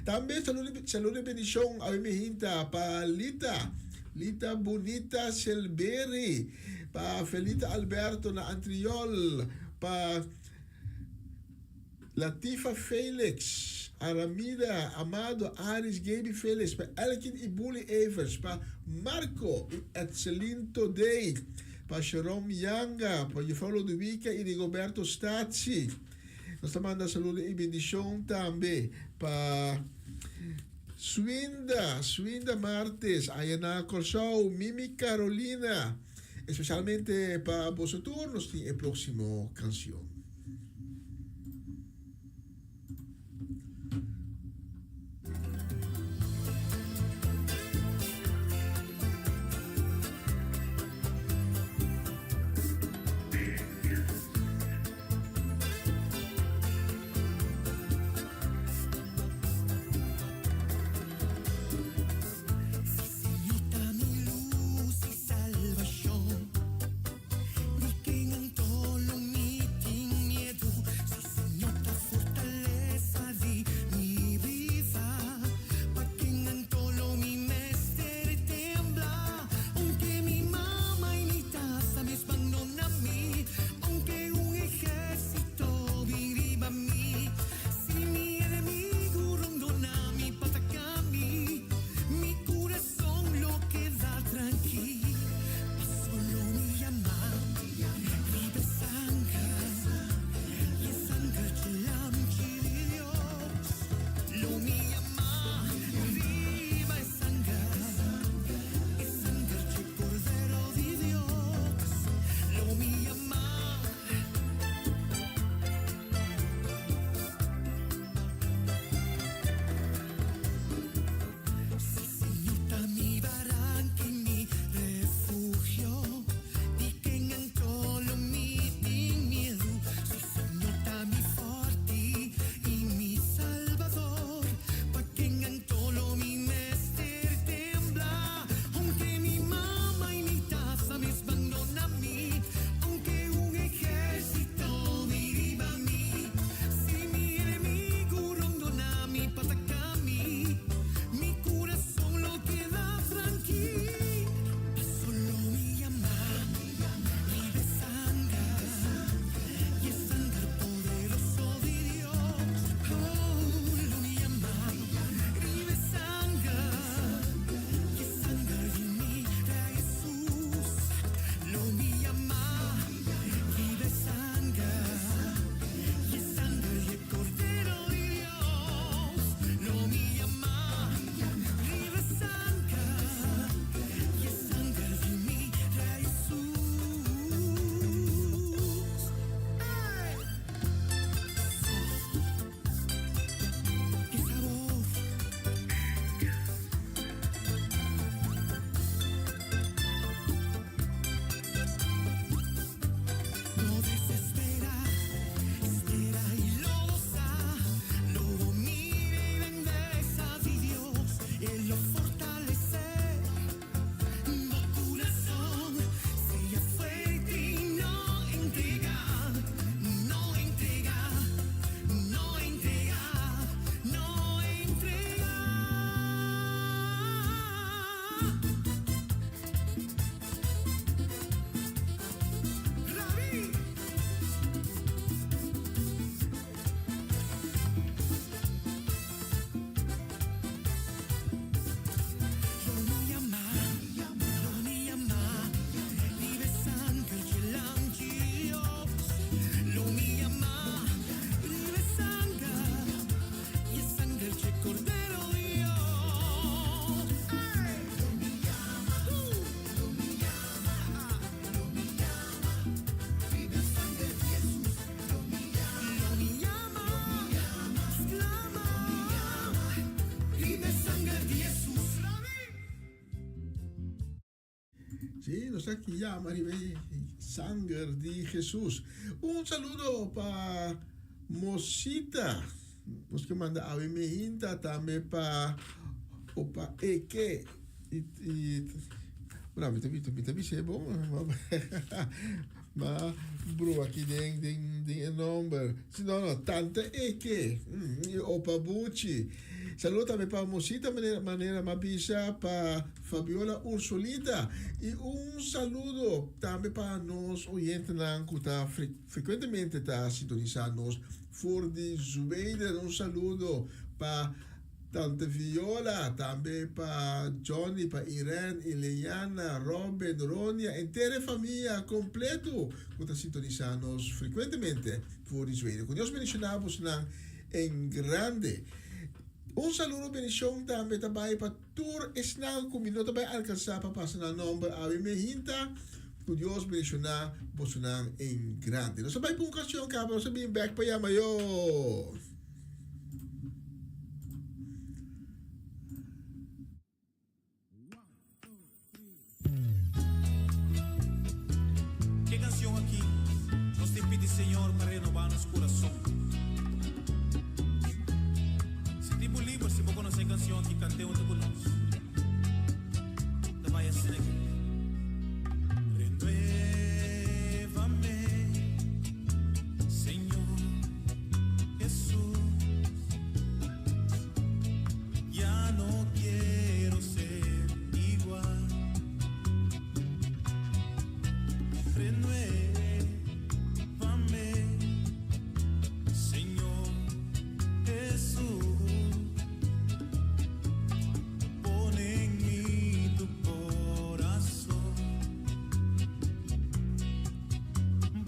Tambe saludo i bendishon awe mi hinta pa Lita, Lita Bunita Selberi, pa Felita Alberto na Antriol, pa Latifa Felix, Aramida, Amado, Aris, Gaby Felix, pa Elkin i Bully Evers, pa Marco i Etselin Todey, pa Sharon Yanga, pa Juffrouw Lodowica i Rigoberto Statie. Nos ta manda saludo i bendishon tambe pa Swinda, Swinda Martes, aya na Kòrsou, Mimi Carolina. Espesialmente pa boso tur nos tin e próksimo kanshon. Sí, nos ta yama riba e sanger di Hesus. Un saludo pa Mosita. Nos ke manda awe mehinta tambe pa opa Eke. I, i, bueno, mi ta, mi ta bis'é bon. Ma bro aki den, den, den e nomber. Si no, no, Tante Eke. Mm, i opa Buchi. Saludo tambe pa Mosita manera, manera m'a bisa pa Fabiola Ursulita. I un saludo tambe pa nos oyentenan ku ta frekuentemente ta sintonisá nos for di Zweden. Un saludo pa. Tante Viola, tambe pa Johnny, pa Irene, Ileana, Robin, Ronia, henter e famia kompleto ku ta sintonisá nos frekuentemente for di Zweden. Ku Dios bendishoná bosnan en grande. Un saludo bendishon tambe ta bai pa tur esnan ku mi no ta bai alkansá pa pasa nan nòmber awe mehinta. Ku Dios bendishoná bosonan en grande. Nos a bai pa un kanshon kaba, nos a bin bèk pa yama yo. Ke canción aki nos tin pidi Señor pa renoba nos curason. Sinti bo liber si bo conoce e canción aki cante hunto cu nos. Ta bay asina aki. Renuévame, Señor Jesús. Ya no quiero ser igual. Renuévame, Señor Jesús. Pon en mí tu corazón.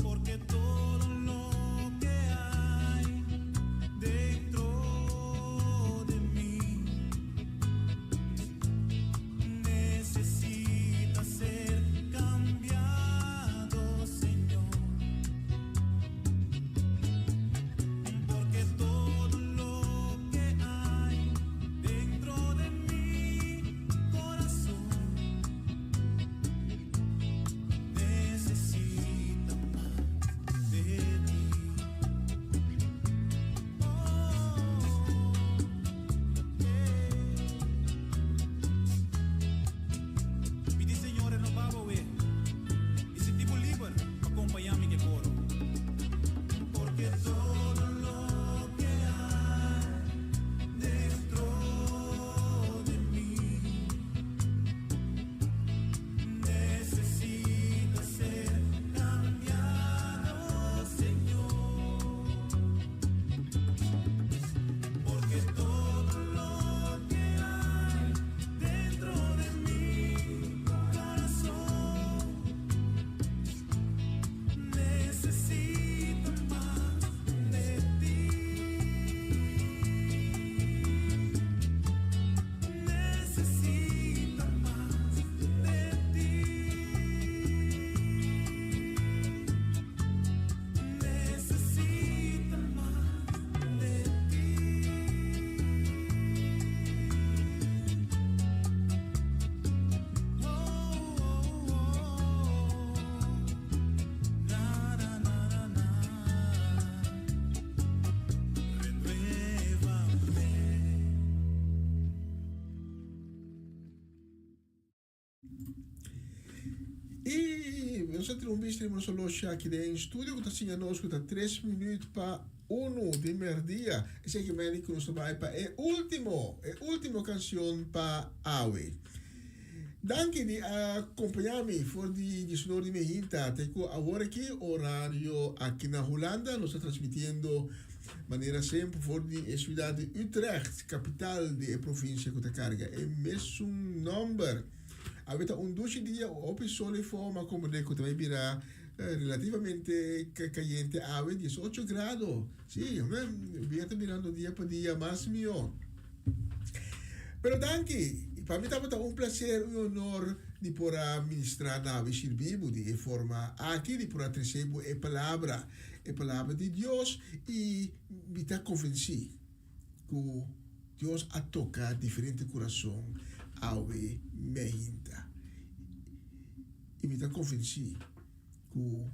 Porque todo lo que hay dentro de mí necesita ser cambiado, Señor. Porque todo lo que hay dentro de mi corazón necesita más de ti. Pidi Señor renobá bo we i sinti bo liber pa kompañá mi den koro. Porque todo lo que hay dentro de mí necesita ser cambiado, Señor. Porque todo lo que hay dentro de mi corazón necesita más de ti. Necesita más de ti. Necesita más de ti. Oh, oh, oh. Na, na, na, na, na. Renuévame. I nos a tira un bista riba nos olosha aki den studio ku ta siña nos ku ta tres minüt pa unu di mèrdia. Esei ke meni ku nos ta bai pa e último, e último kanshon pa awe. Danki di a kompañá mi for di diesunor di mehinta te ku awor aki orario aki na Hulanda. Nos ta transmitiendo manera semper for di e siudat di Utrecht, kapital di e provinsia ku ta karga e mesun nòmber. Awe ta un dushi dia, hopi sol i forma komo de ku ta bai bira relativamente kayente awe, diesocho grado. Sí, bia ta birando dia pa dia mas mihó. Pero danki, pa mi tabata un placer, un honor di por a ministra na awe sirbi bo di e forma aki, di por a trese bo e palabra, e palabra di Dios i mi ta konvensí ku Dios a toka diferente kurason awe meinta. I mi ta konvensí ku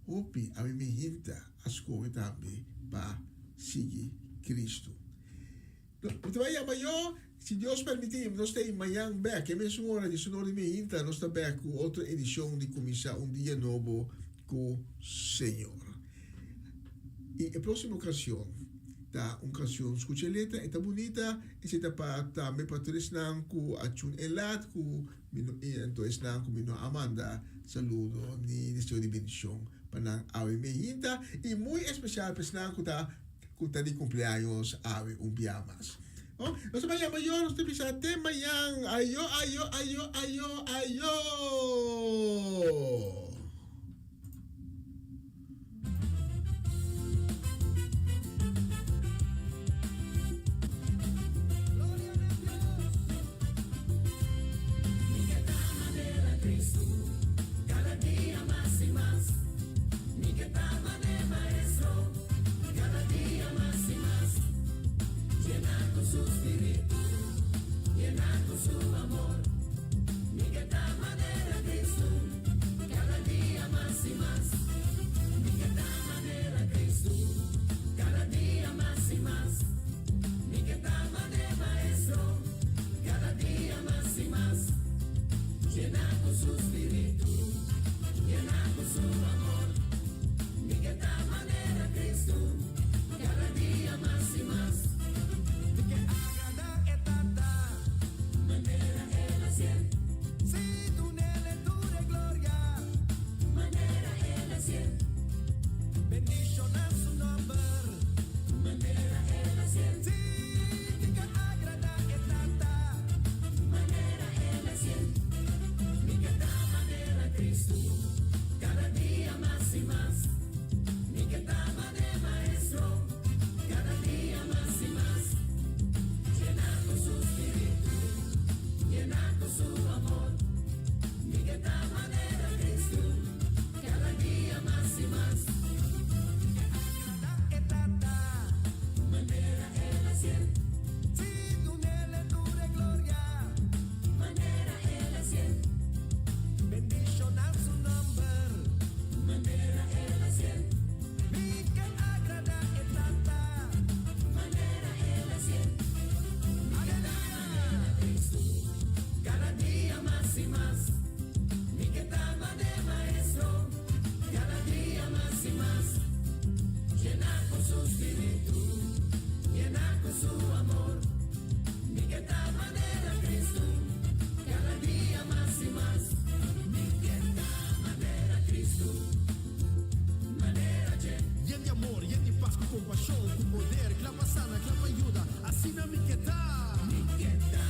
hopi awe meinta a skohe tambe pa sigui Kristu. Mi ta bai yama yo, si Dios permití, nos ta ei mañan bèk, e mesun ora di sunor di meinta, nos ta bèk ku otro edishon di Kuminsá un Dia Nobo ku Señor. I e próksimo kanshon ta un kanshon, skucha e letra, e ta bunita, esei ta pa tambe pa tur esnan ku a chun e lat ku mi no, i anto esnan ku mi no a manda saludo ni deseo di bendishon pa nan awe meinta, i muy espesial pa esnan ku ta ku ta di kumpleaños awe un bia mas. Oh, nos ta bai mayor, nos ta bisa te mañan. Ayo, ayo, ayo, ayo, ayo. Kada dia mas i mas. Mi ke ta manera Maestro, kada dia mas i mas. Yená ku su spiritu, yená ku su amor. Mi ke ta manera Kristu, kada dia mas i mas. Mi ke ta manera Kristu, kada dia mas i mas. Mi ke ta manera Maestro, kada dia mas i mas. Yená ku su spiritu, yená ku su amor. Mi ke ta manera Kristu, kada dia mas i mas. Mi ke agradá e Tata, Manera El a hasié. Si dun'É tur e gloria, Manera El a hasié. Bendishoná su nòmber, Manera El a hasié. Si mi ke agradá e Tata, Manera El a hasié. Mi ke ta manera Kristu, kada dia mas i mas. Mi ke ta manera Maestro, kada dia mas i mas. Yená ku su spiritu, yená ku su amor. Mi ke ta manera Kristu, kada dia mas i mas. E Tata, Manera El a hasié. Si dun'É tur e gloria, Manera El a hasié. Bendishoná su nòmber, Manera El a hasié. Mi ke agradá e Tata, Manera El a hasié. Manera Kristu, kada dia mas i mas. Mi ke ta manera Maestro, kada dia mas i mas. Yená ku su spiritu, yená ku su amor. Mi ke ta manera Kristu, kada dia mas i mas. Mi ke ta manera Kristu, manera dje. Yen di amor, yen di pas, ku kompashon, ku poder, kla pa sana, kla pa yuda, asina mi ke ta. Mi ke ta.